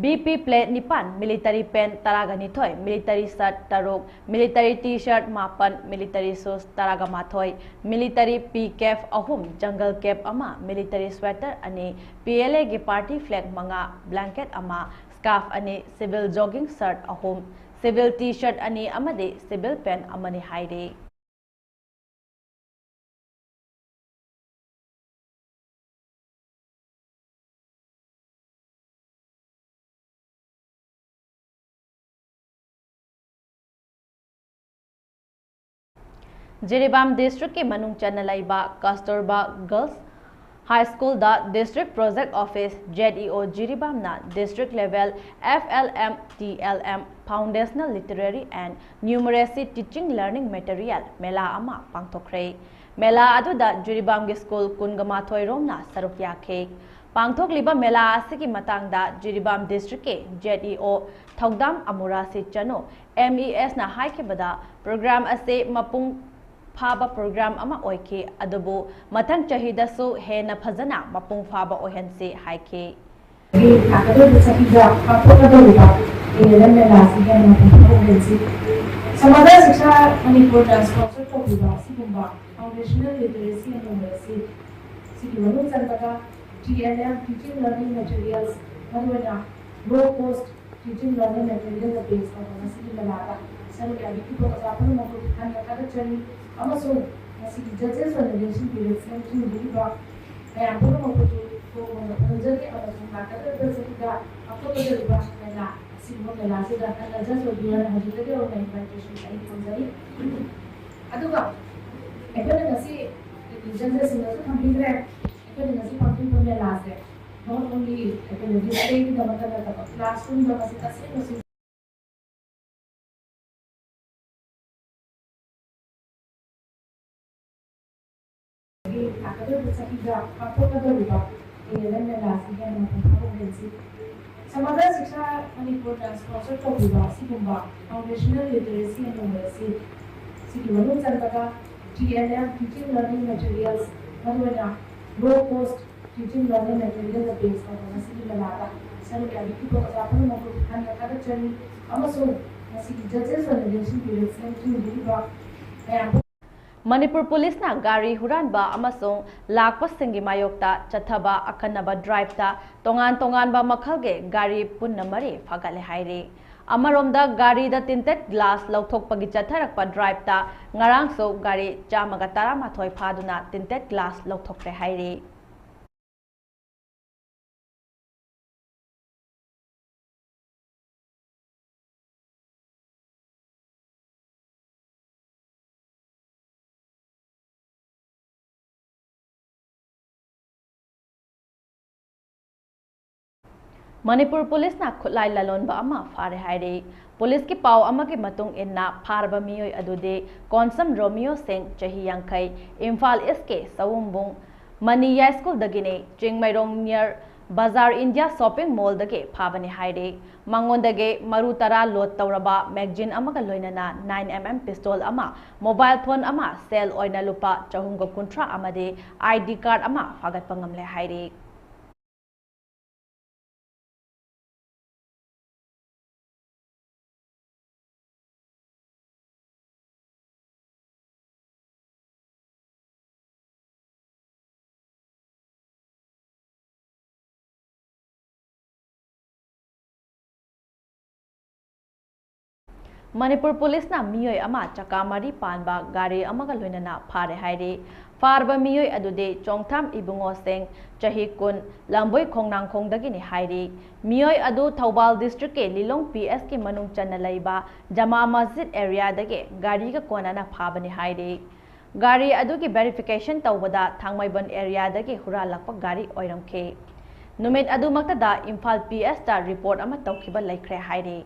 ꯕꯤ ꯄꯤ ꯄ꯭ꯂꯦꯠ ꯅꯤꯄꯥꯟ, ꯃꯤꯂꯤꯇꯔꯤ ꯄꯦꯟ ꯇꯔꯥꯒ ꯅꯤꯊꯣꯏ, ꯃꯤꯂꯤꯇꯔꯤ ꯁꯔꯠ ꯇꯔꯨꯛ, ꯃꯤꯂꯤꯇꯔꯤ ꯇꯤ ꯁꯔꯠ ꯃꯥꯄꯟ, ꯃꯤꯂꯤꯇꯔꯤ ꯁꯨꯁ ꯇꯔꯥꯒ ꯃꯥꯊꯣꯏ, ꯃꯤꯂꯤꯇꯔꯤ ꯄꯤ ꯀꯦꯞ ꯑꯍꯨꯝ, ꯖꯪꯒꯜ ꯀꯦꯞ ꯑꯃ, ꯃꯤꯂꯤꯇꯔꯤ ꯁ꯭ꯋꯦꯇꯔ ꯑꯅꯤ, ꯄꯤ ꯑꯦꯜ ꯑꯦꯒꯤ ꯄꯥꯔꯇꯤ ꯐ꯭ꯂꯦꯒ ꯃꯉꯥ, ꯕ꯭ꯂꯥꯡꯀꯦꯠ ꯑꯃ, ꯁ꯭ꯀꯥꯔꯐ ꯑꯅꯤ, ꯁꯤꯚꯤꯜ ꯖꯣꯒꯤꯡ ꯁꯔꯠ ꯑꯍꯨꯝ, ꯁꯤꯚꯤꯜ ꯇꯤ ꯁꯔꯠ ꯑꯅꯤ ꯑꯃꯗꯤ ꯁꯤꯚꯤꯜ ꯄꯦꯟ ꯑꯃꯅꯤ ꯍꯥꯏꯔꯤ꯫ ꯖꯤꯔꯤꯕꯥꯝ ꯗꯤꯁꯇ꯭ꯔꯤꯛꯀꯤ ꯃꯅꯨꯡ ꯆꯟꯅ ꯂꯩꯕ ꯀꯁꯇꯨꯔꯕꯥ ꯒꯔꯜꯁ ꯍꯥꯏ ꯁ꯭ꯀꯨꯜꯗ district project office, Z E O, ꯖꯤꯔꯤꯕꯥꯝꯅ district level F L M, T L M, Foundational Literary and Numeracy Teaching Learning Material ꯃꯦꯂꯥ ꯑꯃ ꯄꯥꯡꯊꯣꯛꯈ꯭ꯔꯦ꯫ ꯃꯦꯂꯥ ꯑꯗꯨꯗ ꯖꯤꯔꯤꯕꯥꯝꯒꯤ ꯁ꯭ꯀꯨꯜ ꯀꯨꯟꯒ ꯃꯥꯊꯣꯏ ꯔꯣꯝꯅ ꯁꯔꯨꯛ ꯌꯥꯈꯤ꯫ ꯄꯥꯡꯊꯣꯛꯂꯤꯕ ꯃꯦꯂꯥ ꯑꯁꯤꯒꯤ ꯃꯇꯥꯡꯗ ꯖꯤꯔꯤꯕꯥꯝ ꯗꯤꯁꯇ꯭ꯔꯤꯛꯀꯤ ꯖꯦꯠ ꯏ ꯑꯣ ꯊꯧꯗꯥꯝ ꯑꯃꯨꯔꯥꯁꯤ ꯆꯅꯨ, ꯑꯦꯝ ꯏ ꯑꯦꯁꯅ ꯍꯥꯏꯈꯤꯕꯗ, ꯄ꯭ꯔꯣꯒ꯭ꯔꯥꯝ ꯑꯁꯤ ꯃꯄꯨꯡ ꯐꯥꯕ ꯄ꯭ꯔꯣꯒ꯭ꯔꯥꯝ ꯑꯃ ꯑꯣꯏꯈꯤ, ꯑꯗꯨꯕꯨ ꯃꯊꯪ ꯆꯍꯤꯗꯁꯨ ꯍꯦꯟꯅ ꯐꯖꯅ ꯃꯄꯨꯡ ꯐꯥꯕ ꯑꯣꯏꯍꯟꯁꯤ ꯍꯥꯏꯈꯤ꯫ ꯂꯥꯛꯀꯗꯧꯔꯤꯕ ꯆꯍꯤꯗ ꯄꯥꯡꯊꯣꯛꯀꯗꯧꯔꯤꯕ ꯇꯦꯂꯦꯟ ꯃꯦꯂꯥ ꯑꯁꯤ ꯍꯦꯟꯅ ꯃꯄꯨꯡ ꯐꯥꯕ ꯑꯣꯏꯍꯟꯁꯤ꯫ ꯁꯃꯥꯖ ꯁꯤꯛꯁꯥ ꯃꯅꯤꯄꯨꯔꯅ sponsor ꯇꯧꯕꯤꯕ ꯑꯁꯤꯒꯨꯝꯕ Foundational Literacy and Numeracy ꯁꯤꯒꯤ ꯃꯅꯨꯡ ꯆꯟꯕꯗ T L M Teaching Learning Materials, ꯃꯔꯨꯑꯣꯏꯅ Low Cost Teaching Learning Material ꯗ base ꯇꯧꯕ ꯃꯁꯤꯒꯤ ꯃꯦꯂꯥꯗ ꯁꯔꯨꯛ ꯌꯥꯕꯤꯈꯤꯕ ꯑꯣꯖꯥ ꯄꯨꯝꯅꯃꯛꯄꯨ ꯍꯟꯅ ꯊꯥꯒꯠꯆꯔꯤ, ꯑꯃꯁꯨꯡ ꯃꯁꯤꯒꯤ judges ꯑꯣꯏꯅ ꯂꯦꯡꯁꯤꯟꯕꯤꯔ-, ꯂꯦꯡꯁꯤꯟꯕꯤꯔꯤꯕ ꯃꯌꯥꯝ ꯄꯨꯝꯅꯃꯛꯄꯨꯁꯨ ꯄꯨꯛꯅꯤꯡ ꯊꯧꯒꯠꯆꯔꯤ, ꯑꯃꯁꯨꯡ ꯂꯥꯛꯀꯗꯧꯔꯤꯕ ꯆꯍꯤꯗ ꯄꯥꯡꯊꯣꯛꯀꯗꯧꯔꯤꯕ ꯃꯦꯂꯥ, ꯑꯁꯤꯒꯨꯝꯕ ꯃꯦꯂꯥꯁꯤꯗ ꯍꯟꯅ judge ꯑꯣꯏꯕꯤꯌꯣꯅ ꯍꯧꯖꯤꯛꯇꯒꯤ ꯍꯧꯅ invitation ꯑꯩ ꯊꯝꯖꯔꯤ꯫ ꯑꯗꯨꯒ ꯑꯩꯈꯣꯏꯅ ꯉꯁꯤ judges ꯁꯤꯡꯅꯁꯨ ꯊꯝꯕꯤꯈ꯭ꯔꯦ, ꯑꯩꯈꯣꯏꯅ ꯉꯁꯤ ꯄꯥꯡꯊꯣꯛꯄ ꯃꯦꯂꯥꯁꯦ not only ꯑꯩꯈꯣꯏꯅ display ꯒꯤꯗꯃꯛꯇ ꯅꯠꯇꯕ, classroom ꯗ ꯃꯁꯤ ꯇꯁꯦꯡꯅꯁꯨ ꯄꯥꯡꯊꯣꯛꯀꯗꯧꯔꯤꯕ ꯇꯦꯂꯦꯟ ꯃꯦꯂꯥꯁꯤ ꯍꯦꯟꯅ ꯃꯄꯨꯡ ꯐꯥꯕ ꯑꯣꯏꯍꯟꯁꯤ꯫ ꯁꯃꯒ꯭ꯔ ꯁꯤꯛꯁꯥ ꯃꯅꯤꯄꯨꯔꯅ sponsor ꯇꯧꯕꯤꯕ ꯑꯁꯤꯒꯨꯝꯕ foundational literacy movement ꯑꯁꯤ, ꯁꯤꯒꯤ ꯃꯅꯨꯡ ꯆꯟꯕꯗ T L M teaching learning materials, ꯃꯔꯨꯑꯣꯏꯅ low cost teaching learning material ꯅ base ꯇꯧꯕ ꯃꯁꯤꯒꯤ ꯃꯦꯂꯥꯗ ꯁꯔꯨꯛ ꯌꯥꯕꯤꯈꯤꯕ ꯑꯣꯖꯥ ꯄꯨꯝꯅꯃꯛꯄꯨ ꯍꯟꯅ ꯊꯥꯒꯠꯆꯔꯤ, ꯑꯃꯁꯨꯡ ꯃꯁꯤꯒꯤ judges ꯑꯣꯏꯅ ꯂꯦꯡꯁꯤꯟꯕꯤꯔꯛ-, ꯂꯦꯡꯁꯤꯟꯕꯤꯔꯤꯕ ꯃꯌꯥꯝ ꯃꯅꯤꯄꯨꯔ ꯄꯨꯂꯤꯁꯅ ꯒꯥꯔꯤ ꯍꯨꯔꯥꯟꯕ ꯑꯃꯁꯨꯡ ꯂꯥꯛꯄꯁꯤꯡꯒꯤ ꯃꯥꯌꯣꯛꯇ ꯆꯠꯊꯕ ꯑꯈꯟꯅꯕ drive ꯇ ꯇꯣꯉꯥꯟ ꯇꯣꯉꯥꯟꯕ ꯃꯈꯜꯒꯤ ꯒꯥꯔꯤ ꯄꯨꯟꯅ ꯃꯔꯤ ꯐꯥꯒꯠꯂꯦ ꯍꯥꯏꯔꯤ꯫ ꯑꯃꯔꯣꯝꯗ, ꯒꯥꯔꯤꯗ tinted glass ꯂꯧꯊꯣꯛꯄꯒꯤ ꯆꯠꯊꯔꯛꯄ drive ꯇ ꯉꯔꯥꯡꯁꯨ ꯒꯥꯔꯤ ꯆꯥꯝꯃꯒ ꯇꯔꯥꯃꯥꯊꯣꯏ ꯐꯥꯗꯨꯅ tinted glass ꯂꯧꯊꯣꯛꯈ꯭ꯔꯦ ꯍꯥꯏꯔꯤ꯫ ꯃꯅꯤꯄꯨꯔ ꯄꯨꯂꯤꯁꯅ ꯈꯨꯠꯂꯥꯏ ꯂꯂꯣꯟꯕ ꯑꯃ ꯐꯥꯔꯦ ꯍꯥꯏꯔꯤ꯫ ꯄꯨꯂꯤꯁꯀꯤ ꯄꯥꯎ ꯑꯃꯒꯤ ꯃꯇꯨꯡ ꯏꯟꯅ, ꯐꯥꯔꯕ ꯃꯤꯑꯣꯏ ꯑꯗꯨꯗꯤ ꯀꯣꯟꯁꯝ ꯔꯣꯃꯤꯌꯣ ꯁꯤꯡ, ꯆꯍꯤ ꯌꯥꯡꯈꯩ, ꯏꯝꯐꯥꯜ ꯏꯁꯀꯤ ꯁꯋꯨꯝꯕꯨꯡ ꯃꯅꯤ ꯌꯥꯏꯁ꯭ꯀꯨꯜꯗꯒꯤꯅꯤ, ꯆꯤꯡꯃꯩꯔꯣꯡ near ꯕꯖꯥꯔ ꯏꯟꯗꯤꯌꯥ shopping mall ꯗꯒꯤ ꯐꯥꯕꯅꯤ ꯍꯥꯏꯔꯤ꯫ ꯃꯉꯣꯟꯗꯒꯤ ꯃꯔꯨ ꯇꯔꯥ load ꯇꯧꯔꯕ magazine ꯑꯃꯒ ꯂꯣꯏꯅꯅ nine M M pistol ꯑꯃ, mobile phone ꯑꯃ, ꯁꯦꯜ ꯑꯣꯏꯅ ꯂꯨꯄꯥ ꯆꯍꯨꯝꯒ ꯀꯨꯟꯊ꯭ꯔꯥ ꯑꯃꯗꯤ I D card ꯑꯃ ꯐꯥꯒꯠꯄ ꯉꯝꯂꯦ ꯍꯥꯏꯔꯤ꯫ ꯃꯅꯤꯄꯨꯔ ꯄꯨꯂꯤꯁꯅ ꯃꯤꯑꯣꯏ ꯑꯃ ꯆꯀꯥ ꯃꯔꯤ ꯄꯥꯟꯕ ꯒꯥꯔꯤ ꯑꯃꯒ ꯂꯣꯏꯅꯅ ꯐꯥꯔꯦ ꯍꯥꯏꯔꯤ꯫ ꯐꯥꯔꯕ ꯃꯤꯑꯣꯏ ꯑꯗꯨꯗꯤ ꯆꯣꯡꯊꯥꯝ ꯏꯕꯨꯡꯉꯣ ꯁꯤꯡ, ꯆꯍꯤ ꯀꯨꯟ, ꯂꯝꯕꯣꯏ ꯈꯣꯡꯅꯥꯡꯈꯣꯡꯗꯒꯤꯅꯤ ꯍꯥꯏꯔꯤ꯫ ꯃꯤꯑꯣꯏ ꯑꯗꯨ ꯊꯧꯕꯥꯜ district ꯀꯤ ꯂꯤꯂꯣꯡ P S ꯀꯤ ꯃꯅꯨꯡ ꯆꯟꯅ ꯂꯩꯕ ꯖꯃꯥ ꯃꯁꯖꯤꯗ area ꯗꯒꯤ ꯒꯥꯔꯤꯒ ꯀꯣꯟꯅꯅ ꯐꯥꯕꯅꯤ ꯍꯥꯏꯔꯤ꯫ ꯒꯥꯔꯤ ꯑꯗꯨꯒꯤ verification ꯇꯧꯕꯗ ꯊꯥꯡꯃꯩꯕꯟ area ꯗꯒꯤ ꯍꯨꯔꯥꯜꯂꯛꯄ ꯒꯥꯔꯤ ꯑꯣꯏꯔꯝꯈꯤ꯫ ꯅꯨꯃꯤꯠ ꯑꯗꯨꯃꯛꯇꯗ ꯏꯝꯐꯥꯜ P S ꯇ report ꯑꯃ ꯇꯧꯈꯤꯕ ꯂꯩꯈ꯭ꯔꯦ ꯍꯥꯏꯔꯤ꯫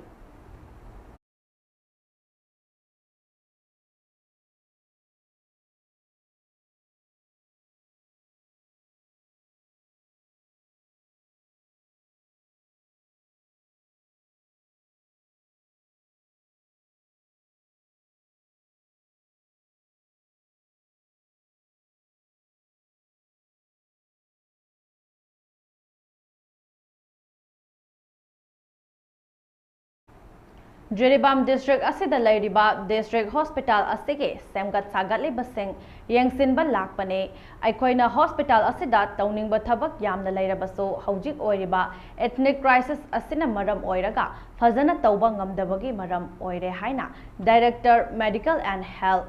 ꯖꯤꯔꯤꯕꯥꯝ ꯗꯤꯁꯇ꯭ꯔꯤꯛ ꯑꯁꯤꯗ ꯂꯩꯔꯤꯕ ꯗꯤꯁꯇ꯭ꯔꯤꯛ ꯍꯣꯁꯄꯤꯇꯥꯜ ꯑꯁꯤꯒꯤ ꯁꯦꯝꯒꯠ ꯁꯥꯒꯠꯂꯤꯕꯁꯤꯡ ꯌꯦꯡꯁꯤꯟꯕ ꯂꯥꯛꯄꯅꯤ꯫ ꯑꯩꯈꯣꯏꯅ ꯍꯣꯁꯄꯤꯇꯥꯜ ꯑꯁꯤꯗ ꯇꯧꯅꯤꯡꯕ ꯊꯕꯛ ꯌꯥꯝꯅ ꯂꯩꯔꯕꯁꯨ, ꯍꯧꯖꯤꯛ ꯑꯣꯏꯔꯤꯕ ethnic crisis ꯑꯁꯤꯅ ꯃꯔꯝ ꯑꯣꯏꯔꯒ ꯐꯖꯅ ꯇꯧꯕ ꯉꯝꯗꯕꯒꯤ ꯃꯔꯝ ꯑꯣꯏꯔꯦ ꯍꯥꯏꯅ Director Medical and Health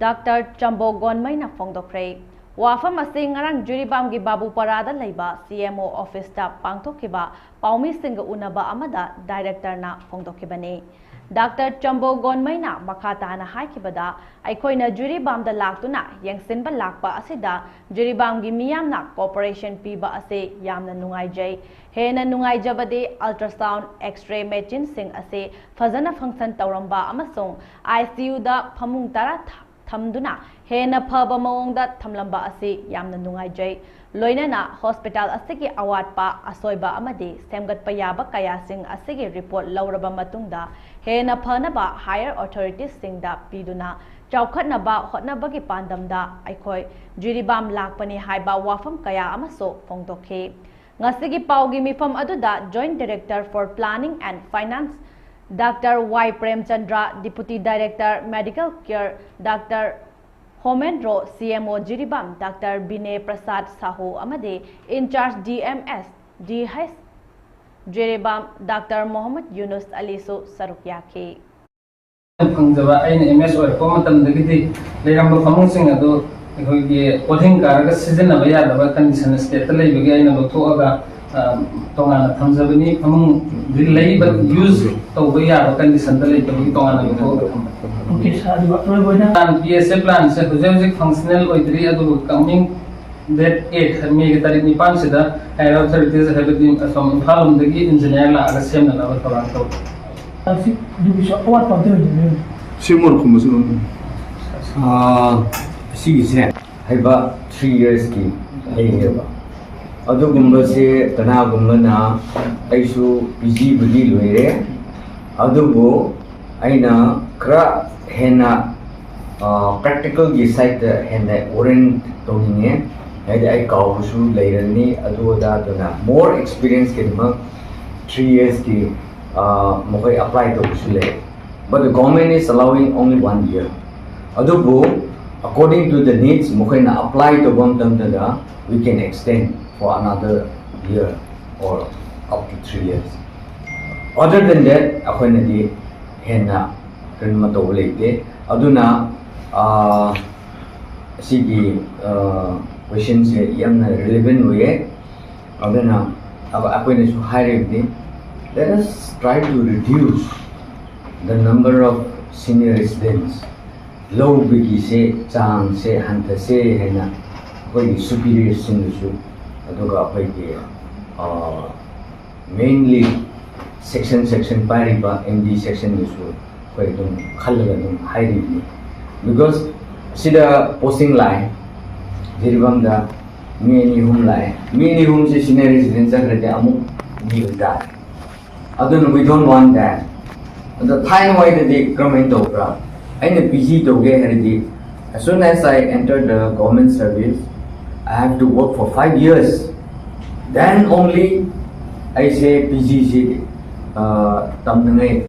doctor Chambo ꯒꯣꯟꯃꯩꯅ ꯐꯣꯡꯗꯣꯛꯈ꯭ꯔꯦ꯫ ꯋꯥꯐꯝ ꯑꯁꯤ ꯉꯔꯥꯡ ꯖꯤꯔꯤꯕꯥꯝꯒꯤ ꯕꯥꯕꯨꯄꯥꯔꯥꯗ ꯂꯩꯕ ꯁꯤ ꯑꯦꯝ ꯑꯣ ꯑꯣꯐꯤꯁꯇ ꯄꯥꯡꯊꯣꯛꯈꯤꯕ ꯄꯥꯎꯃꯤꯁꯤꯡꯒ ꯎꯅꯕ ꯑꯃꯗ ꯗꯥꯏꯔꯦꯛꯇꯔꯅ ꯐꯣꯡꯗꯣꯛꯈꯤꯕꯅꯤ꯫ ꯗꯥꯛꯇꯔ ꯆꯝꯕꯣ ꯒꯣꯟꯃꯩꯅ ꯃꯈꯥ ꯇꯥꯅ ꯍꯥꯏꯈꯤꯕꯗ, ꯑꯩꯈꯣꯏꯅ ꯖꯤꯔꯤꯕꯥꯝꯗ ꯂꯥꯛꯇꯨꯅ ꯌꯦꯡꯁꯤꯟꯕ ꯂꯥꯛꯄ ꯑꯁꯤꯗ ꯖꯤꯔꯤꯕꯥꯝꯒꯤ ꯃꯤꯌꯥꯝꯅ cooperation ꯄꯤꯕ ꯑꯁꯤ ꯌꯥꯝꯅ ꯅꯨꯡꯉꯥꯏꯖꯩ꯫ ꯍꯦꯟꯅ ꯅꯨꯡꯉꯥꯏꯖꯕꯗꯤ ultrasound, X-ray machineꯁꯤꯡ ꯑꯁꯤ ꯐꯖꯅ function ꯇꯧꯔꯝꯕ ꯑꯃꯁꯨꯡ ICUꯗ ꯐꯃꯨꯡ ꯇꯔꯥ ꯊ-, ꯊꯝꯗꯨꯅ ꯍꯦꯟꯅ ꯐꯕ ꯃꯑꯣꯡꯗ ꯊꯝꯂꯝꯕ ꯑꯁꯤ ꯌꯥꯝꯅ ꯅꯨꯡꯉꯥꯏꯖꯩ꯫ ꯂꯣꯏꯅꯅ ꯍꯣꯁꯄꯤꯇꯥꯜ ꯑꯁꯤꯒꯤ ꯑꯋꯥꯠꯄ, ꯑꯁꯣꯏꯕ ꯑꯃꯗꯤ ꯁꯦꯝꯒꯠꯄ ꯌꯥꯕ ꯀꯌꯥꯁꯤꯡ ꯑꯁꯤꯒꯤ report ꯂꯧꯔꯕ ꯃꯇꯨꯡꯗ ꯍꯦꯟꯅ ꯐꯅꯕ higher authoritiesꯁꯤꯡꯗ ꯄꯤꯗꯨꯅ ꯆꯥꯎꯈꯠꯅꯕ ꯍꯣꯠꯅꯕꯒꯤ ꯄꯥꯟꯗꯝꯗ ꯑꯩꯈꯣꯏ ꯖꯤꯔꯤꯕꯥꯝ ꯂꯥꯛꯄꯅꯤ ꯍꯥꯏꯕ ꯋꯥꯐꯝ ꯀꯌꯥ ꯑꯃꯁꯨ ꯐꯣꯡꯗꯣꯛꯈꯤ꯫ ꯉꯁꯤꯒꯤ ꯄꯥꯎꯒꯤ ꯃꯤꯐꯝ ꯑꯗꯨꯗ Joint Director for Planning and Finance doctor Y Premchandra, Deputy Director Medical Care doctor Homendro, C M ꯑꯣ ꯖꯤꯔꯤꯕꯥꯝ ꯗꯥꯛꯇꯔ ꯕꯤꯅꯦ ꯄ꯭ꯔꯁꯥꯗ ꯁꯥꯍꯨ ꯑꯃꯗꯤ in charge D M S D H ꯖꯤꯔꯤꯕꯥꯝ ꯗꯥꯛꯇꯔ ꯃꯣꯍꯝꯃꯗ ꯌꯨꯅꯨꯁ ꯑꯂꯤꯁꯨ ꯁꯔꯨꯛ ꯌꯥꯈꯤ꯫ ꯐꯪꯖꯕ, ꯑꯩꯅ ꯑꯦꯝ ꯑꯦꯁ ꯑꯣꯏꯔꯛꯄ ꯃꯇꯝꯗꯒꯤꯗꯤ ꯂꯩꯔꯝꯕ ꯐꯃꯨꯡꯁꯤꯡ ꯑꯗꯨ ꯑꯩꯈꯣꯏꯒꯤ ꯀꯣꯜꯍꯤꯡ ꯀꯥꯔꯒ ꯁꯤꯖꯤꯟꯅꯕ ꯌꯥꯗꯕ condition stateꯇ ꯂꯩꯕꯒꯤ ꯑꯩꯅ ꯂꯧꯊꯣꯛꯑꯒ, ꯑ, ꯇꯣꯉꯥꯟꯅ ꯊꯝꯖꯕꯅꯤ꯫ ꯐꯃꯨꯡꯗꯤ ꯂꯩ, but use ꯇꯧꯕ ꯌꯥꯕ conditionꯗ ꯂꯩꯇꯕꯒꯤ ꯇꯣꯉꯥꯟꯅ ꯂꯧꯊꯣꯛꯑꯒ ꯊꯝꯕ꯫ Okay, sir, ꯑꯗꯨꯒ ꯑꯔꯣꯏꯕ ꯑꯣꯏꯅ Plan, P S A planꯁꯦ ꯍꯧꯖꯤꯛ ꯍꯧꯖꯤꯛ functional ꯑꯣꯏꯗ꯭ꯔꯤ, ꯑꯗꯨꯕꯨ coming date eight, Mayꯒꯤ ꯇꯥꯔꯤꯛ ꯅꯤꯄꯥꯟꯁꯤꯗ higher authorities, ꯍꯥꯏꯕꯗꯤ ꯑꯁꯣꯝ ꯏꯝꯐꯥꯜ ꯂꯣꯝꯗꯒꯤ engineer ꯂꯥꯛꯑꯒ ꯁꯦꯝꯅꯅꯕ ꯊꯧꯔꯥꯡ ꯇꯧꯔꯤ꯫ ꯁꯤ ꯑꯗꯨꯒꯤꯁꯨ ꯑꯋꯥꯠꯄ ꯑꯝꯇ ꯂꯩꯖꯗꯦ꯫ ꯁꯤ ꯃꯣꯔꯣꯛ ꯈꯨꯝꯕꯁꯨ ꯑꯗꯨꯝ ꯑꯥ, ꯑꯁꯤꯒꯤꯁꯦ ꯍꯩꯕ three yearsꯀꯤ ꯍꯩꯅꯦꯕ꯫ ꯑꯗꯨꯒꯨꯝꯕꯁꯦ ꯀꯅꯥꯒꯨꯝꯕꯅ, ꯑꯩꯁꯨ P Gꯕꯨꯗꯤ ꯂꯣꯏꯔꯦ, ꯑꯗꯨꯕꯨ ꯑꯩꯅ ꯈꯔ ꯍꯦꯟꯅ, ꯑꯥ, practicalꯒꯤ sideꯇ ꯍꯦꯟꯅ orient ꯇꯧꯅꯤꯡꯉꯦ꯫ ꯍꯥꯏꯗꯤ ꯑꯩ ꯀꯥꯎꯕꯁꯨ ꯂꯩꯔꯅꯤ, ꯑꯗꯨ ꯑꯗꯥ, ꯑꯗꯨꯅ more experienceꯀꯤꯗꯃꯛ three yearsꯀꯤ ꯑ, ꯃꯈꯣꯏ ꯑꯦꯄ꯭ꯂꯥꯏ ꯇꯧꯕꯁꯨ ꯂꯩ꯫ But the government is allowing only one year. ꯑꯗꯨꯕꯨ, according to the needs, ꯃꯈꯣꯏꯅ ꯑꯦꯄ꯭ꯂꯥꯏ ꯇꯧꯕ ꯃꯇꯝꯗ, we can extend for another year or up to three years. Other than that, ꯑꯩꯈꯣꯏꯅꯗꯤ ꯍꯦꯟꯅ ꯀꯔꯤꯃ ꯇꯧꯕ ꯂꯩꯇꯦ꯫ ꯑꯗꯨꯅ, ꯑ, ꯑꯁꯤꯒꯤ, ꯑ, ꯀꯣꯏꯁꯟꯁꯦ ꯌꯥꯝꯅ ꯔꯤꯂꯤꯚꯦꯟ ꯑꯣꯏꯌꯦ꯫ ꯑꯗꯨꯅ ꯑꯩꯈꯣꯏꯅꯁꯨ ꯍꯥꯏꯔꯤꯕꯅꯤ, let us try to reduce the number of senior residents. ꯂꯧꯕꯒꯤꯁꯦ ꯆꯥꯡꯁꯦ ꯍꯟꯊꯁꯦ ꯍꯥꯏꯅ ꯑꯩꯈꯣꯏꯒꯤ ꯁꯨꯄꯤꯔꯤꯌꯔꯁꯤꯡꯗꯁꯨ, ꯑꯗꯨꯒ ꯑꯩꯈꯣꯏꯒꯤ, ꯑ, mainly section section ꯄꯥꯏꯔꯤꯕ M D sectionꯗꯁꯨ ꯑꯩꯈꯣꯏ ꯑꯗꯨꯝ ꯈꯜꯂꯒ ꯑꯗꯨꯝ ꯍꯥꯏꯔꯤꯕꯅꯤ꯫ Because ꯁꯤꯗ posting ꯂꯥꯛꯑꯦ, ꯖꯤꯔꯤꯕꯥꯝꯗ ꯃꯤ ꯑꯅꯤ ꯑꯍꯨꯝ ꯂꯥꯛꯑꯦ, ꯃꯤ ꯑꯅꯤ ꯑꯍꯨꯝꯁꯦ senior resident ꯆꯠꯈ꯭ꯔꯗꯤ ꯑꯃꯨꯛ ꯃꯤ ꯑꯣꯏ ꯇꯥꯔꯦ꯫ ꯑꯗꯨꯅ we don't want that. ꯑꯗꯣ ꯊꯥꯏꯅ ꯋꯥꯏꯗꯗꯤ ꯀꯔꯝꯍꯥꯏꯅ ꯇꯧꯕ꯭ꯔꯥ? ꯑꯩꯅ P G ꯇꯧꯒꯦ ꯍꯥꯏꯔꯗꯤ, as soon as I enter the government service, I have to work for five years, then only ꯑꯩꯁꯦ P G ꯁꯤ, ꯑ, ꯇꯝꯅꯉꯥꯏ꯫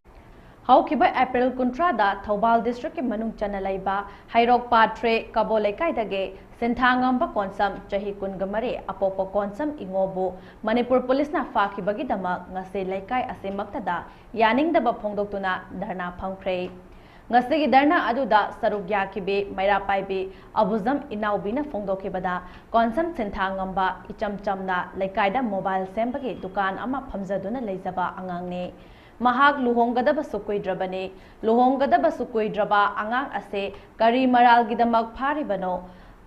ꯍꯧꯈꯤꯕ ꯑꯦꯄ꯭ꯔꯤꯜ ꯀꯨꯟꯊ꯭ꯔꯥꯗ ꯊꯧꯕꯥꯜ ꯗꯤꯁꯇ꯭ꯔꯤꯛꯀꯤ ꯃꯅꯨꯡ ꯆꯟꯅ ꯂꯩꯕ ꯍꯩꯔꯣꯛ ꯄꯥꯠ ꯊ꯭ꯔꯤ ꯀꯕꯣ ꯂꯩꯀꯥꯏꯗꯒꯤ ꯁꯤꯟꯊꯥꯉꯝꯕ ꯀꯣꯟꯁꯝ, ꯆꯍꯤ ꯀꯨꯟꯒ ꯃꯔꯤ, ꯑꯄꯣꯛꯄ ꯀꯣꯟꯁꯝ ꯏꯉꯣꯕꯨ ꯃꯅꯤꯄꯨꯔ ꯄꯨꯂꯤꯁꯅ ꯐꯥꯈꯤꯕꯒꯤꯗꯃꯛ ꯉꯁꯤ ꯂꯩꯀꯥꯏ ꯑꯁꯤꯃꯛꯇꯗ ꯌꯥꯅꯤꯡꯗꯕ ꯐꯣꯡꯗꯣꯛꯇꯨꯅ ꯙꯔꯅꯥ ꯐꯝꯈ꯭ꯔꯦ꯫ ꯉꯁꯤꯒꯤ ꯙꯔꯅꯥ ꯑꯗꯨꯗ ꯁꯔꯨꯛ ꯌꯥꯈꯤꯕꯤ ꯃꯩꯔꯥ ꯄꯥꯏꯕꯤ ꯑꯕꯨꯖꯝ ꯏꯅꯥꯎꯕꯤꯅ ꯐꯣꯡꯗꯣꯛꯈꯤꯕꯗ, ꯀꯣꯟꯁꯝ ꯁꯤꯟꯊꯥꯉꯝꯕ ꯏꯆꯝ ꯆꯝꯅ ꯂꯩꯀꯥꯏꯗ ꯃꯣꯕꯥꯏꯜ ꯁꯦꯝꯕꯒꯤ ꯗꯨꯀꯥꯟ ꯑꯃ ꯐꯝꯖꯗꯨꯅ ꯂꯩꯖꯕ ꯑꯉꯥꯡꯅꯤ꯫ ꯃꯍꯥꯛ ꯂꯨꯍꯣꯡꯒꯗꯕꯁꯨ ꯀꯨꯏꯗ꯭ꯔꯕꯅꯤ꯫ ꯂꯨꯍꯣꯡꯒꯗꯕꯁꯨ ꯀꯨꯏꯗ꯭ꯔꯕ ꯑꯉꯥꯡ ꯑꯁꯤ ꯀꯔꯤ ꯃꯔꯥꯜꯒꯤꯗꯃꯛ ꯐꯥꯔꯤꯕꯅꯣ?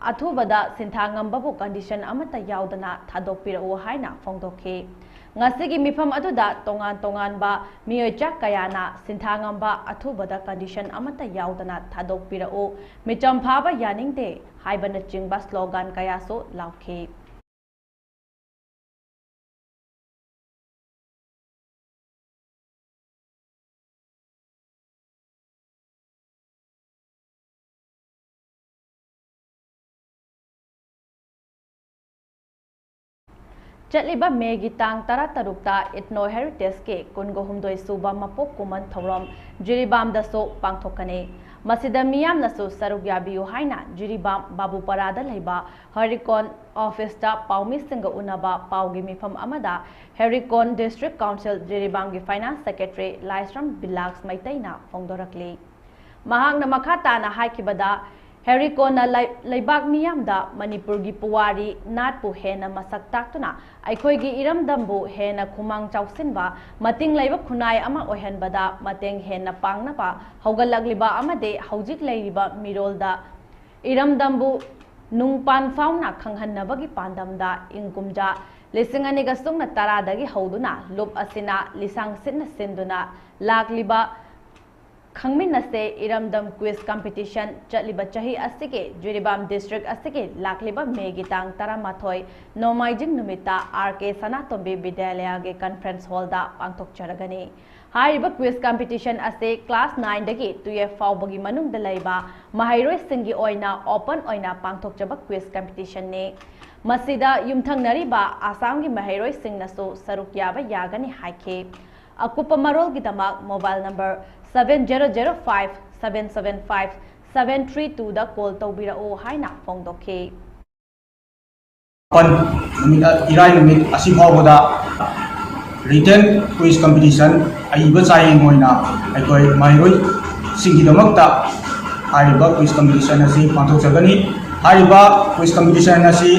ꯑꯊꯨꯕꯗ ꯁꯤꯟꯊꯥꯉꯝꯕꯕꯨ ꯀꯟꯗꯤꯁꯟ ꯑꯃꯠꯇ ꯌꯥꯎꯗꯅ ꯊꯥꯗꯣꯛꯄꯤꯔꯛꯎ ꯍꯥꯏꯅ ꯐꯣꯡꯗꯣꯛꯈꯤ꯫ ꯉꯁꯤꯒꯤ ꯃꯤꯐꯝ ꯑꯗꯨꯗ ꯇꯣꯉꯥꯟ ꯇꯣꯉꯥꯟꯕ ꯃꯤꯑꯣꯏ ꯆꯥ ꯀꯌꯥꯅ ꯁꯤꯟꯊꯥꯉꯝꯕ ꯑꯊꯨꯕꯗ ꯀꯟꯗꯤꯁꯟ ꯑꯃꯠꯇ ꯌꯥꯎꯗꯅ ꯊꯥꯗꯣꯛꯄꯤꯔꯛꯎ, ꯃꯤꯆꯝ ꯐꯥꯕ ꯌꯥꯅꯤꯡꯗꯦ ꯍꯥꯏꯕꯅꯆꯤꯡꯕ ꯁ꯭ꯂꯣꯒꯥꯟ ꯀꯌꯥꯁꯨ ꯂꯥꯎꯈꯤ꯫ ꯆꯠꯂꯤꯕ ꯃꯦꯒꯤ ꯇꯥꯡ ꯇꯔꯥꯇꯔꯨꯛꯇ ꯏꯊꯅꯣ ꯍꯦꯔꯤꯇꯦꯖꯀꯤ ꯀꯨꯟꯒ ꯍꯨꯝꯗꯣꯏ ꯁꯨꯕ ꯃꯄꯣꯛ ꯀꯨꯝꯑꯣꯟ ꯊꯧꯔꯝ ꯖꯤꯔꯤꯕꯥꯝꯗꯁꯨ ꯄꯥꯡꯊꯣꯛꯀꯅꯤ꯫ ꯃꯁꯤꯗ ꯃꯤꯌꯥꯝꯅꯁꯨ ꯁꯔꯨꯛ ꯌꯥꯕꯤꯌꯨ ꯍꯥꯏꯅ ꯖꯤꯔꯤꯕꯥꯝ ꯕꯥꯕꯨꯄꯥꯔꯥꯗ ꯂꯩꯕ ꯍꯦꯔꯤꯀꯣꯟ ꯑꯣꯐꯤꯁꯇ ꯄꯥꯎꯃꯤꯁꯤꯡꯒ ꯎꯅꯕ ꯄꯥꯎꯒꯤ ꯃꯤꯐꯝ ꯑꯃꯗ ꯍꯦꯔꯤꯀꯣꯟ ꯗꯤꯁꯇ꯭ꯔꯤꯛ ꯀꯥꯎꯟꯁꯤꯜ ꯖꯤꯔꯤꯕꯥꯝꯒꯤ ꯐꯥꯏꯅꯥꯟꯁ ꯁꯦꯀ꯭ꯔꯦꯇꯔꯤ ꯂꯥꯏꯁ꯭ꯔꯝ ꯕꯤꯂꯥꯛꯁ ꯃꯩꯇꯩꯅ ꯐꯣꯡꯗꯣꯔꯛꯂꯤ꯫ ꯃꯍꯥꯛꯅ ꯃꯈꯥ ꯇꯥꯅ ꯍꯥꯏꯈꯤꯕꯗ, ꯍꯦꯔꯤꯀꯣꯟꯅ ꯂꯩ-, ꯂꯩꯕꯥꯛ ꯃꯤꯌꯥꯝꯗ ꯃꯅꯤꯄꯨꯔꯒꯤ ꯄꯨꯋꯥꯔꯤ, ꯅꯥꯠꯄꯨ ꯍꯦꯟꯅ ꯃꯁꯛ ꯇꯥꯛꯇꯨꯅ ꯑꯩꯈꯣꯏꯒꯤ ꯏꯔꯝꯗꯝꯕꯨ ꯍꯦꯟꯅ ꯈꯨꯃꯥꯡ ꯆꯥꯎꯁꯤꯟꯕ, ꯃꯇꯤꯡ ꯂꯩꯕ ꯈꯨꯟꯅꯥꯏ ꯑꯃ ꯑꯣꯏꯍꯟꯕꯗ ꯃꯇꯦꯡ ꯍꯦꯟꯅ ꯄꯥꯡꯅꯕ ꯍꯧꯒꯠꯂꯛꯂꯤꯕ ꯑꯃꯗꯤ ꯍꯧꯖꯤꯛ ꯂꯩꯔꯤꯕ ꯃꯤꯔꯣꯜꯗ ꯏꯔꯝꯗꯝꯕꯨ ꯅꯨꯡꯄꯥꯟ ꯐꯥꯎꯅ ꯈꯪꯍꯟꯅꯕꯒꯤ ꯄꯥꯟꯗꯝꯗ ꯏꯪ ꯀꯨꯝꯖꯥ ꯂꯤꯁꯤꯡ ꯑꯅꯤꯒ ꯁꯨꯞꯅ ꯇꯔꯥꯗꯒꯤ ꯍꯧꯗꯨꯅ ꯂꯨꯞ ꯑꯁꯤꯅ ꯂꯤꯁꯥꯡ ꯁꯤꯠꯅ ꯁꯤꯟꯗꯨꯅ ꯂꯥꯛꯂꯤꯕ ꯈꯪꯃꯤꯟꯅꯁꯦ ꯏꯔꯝꯗꯝ quiz competition ꯆꯠꯂꯤꯕ ꯆꯍꯤ ꯑꯁꯤꯒꯤ ꯖꯤꯔꯤꯕꯥꯝ ꯗꯤꯁꯇ꯭ꯔꯤꯛ ꯑꯁꯤꯒꯤ ꯂꯥꯛꯂꯤꯕ ꯃꯦꯒꯤ ꯇꯥꯡ ꯇꯔꯥꯃꯥꯊꯣꯏ ꯅꯣꯡꯃꯥꯏꯖꯤꯡ ꯅꯨꯃꯤꯠꯇ ꯑꯥꯔ ꯀꯦ ꯁꯅꯥꯇꯣꯝꯕꯤ ꯕꯤꯗ꯭ꯌꯥꯂꯌꯒꯤ ꯀꯟꯐꯔꯦꯟꯁ ꯍꯣꯜꯗ ꯄꯥꯡꯊꯣꯛꯆꯔꯒꯅꯤ꯫ ꯍꯥꯏꯔꯤꯕ quiz competition ꯑꯁꯤ class nineꯗꯒꯤ twelve ꯐꯥꯎꯕꯒꯤ ꯃꯅꯨꯡꯗ ꯂꯩꯕ ꯃꯍꯩꯔꯣꯏꯁꯤꯡꯒꯤ ꯑꯣꯏꯅ open ꯑꯣꯏꯅ ꯄꯥꯡꯊꯣꯛꯆꯕ quiz competitionꯅꯤ꯫ ꯃꯁꯤꯗ ꯌꯨꯝꯊꯪꯅꯔꯤꯕ ꯑꯁꯥꯝꯒꯤ ꯃꯍꯩꯔꯣꯏꯁꯤꯡꯅꯁꯨ ꯁꯔꯨꯛ ꯌꯥꯕ ꯌꯥꯒꯅꯤ ꯍꯥꯏꯈꯤ꯫ ꯑꯀꯨꯞꯄ ꯃꯔꯣꯜꯒꯤꯗꯃꯛ mobile number seven zero zero five seven seven five seven three twoꯗ call ꯇꯧꯕꯤꯔꯛꯎ ꯍꯥꯏꯅ ꯐꯣꯡꯗꯣꯛꯈꯤ꯫ ꯃꯥꯄꯟ ꯅꯨꯃꯤꯠ, ꯏꯔꯥꯏ ꯅꯨꯃꯤꯠ ꯑꯁꯤ ꯐꯥꯎꯕꯗ written quiz competition ꯑꯏꯕ ꯆꯥꯌꯦꯡ ꯑꯣꯏꯅ ꯑꯩꯈꯣꯏ ꯃꯍꯩꯔꯣꯏꯁꯤꯡꯒꯤꯗꯃꯛꯇ ꯍꯥꯏꯔꯤꯕ quiz competition ꯑꯁꯤ ꯄꯥꯡꯊꯣꯛꯆꯒꯅꯤ꯫ ꯍꯥꯏꯔꯤꯕ quiz competition ꯑꯁꯤ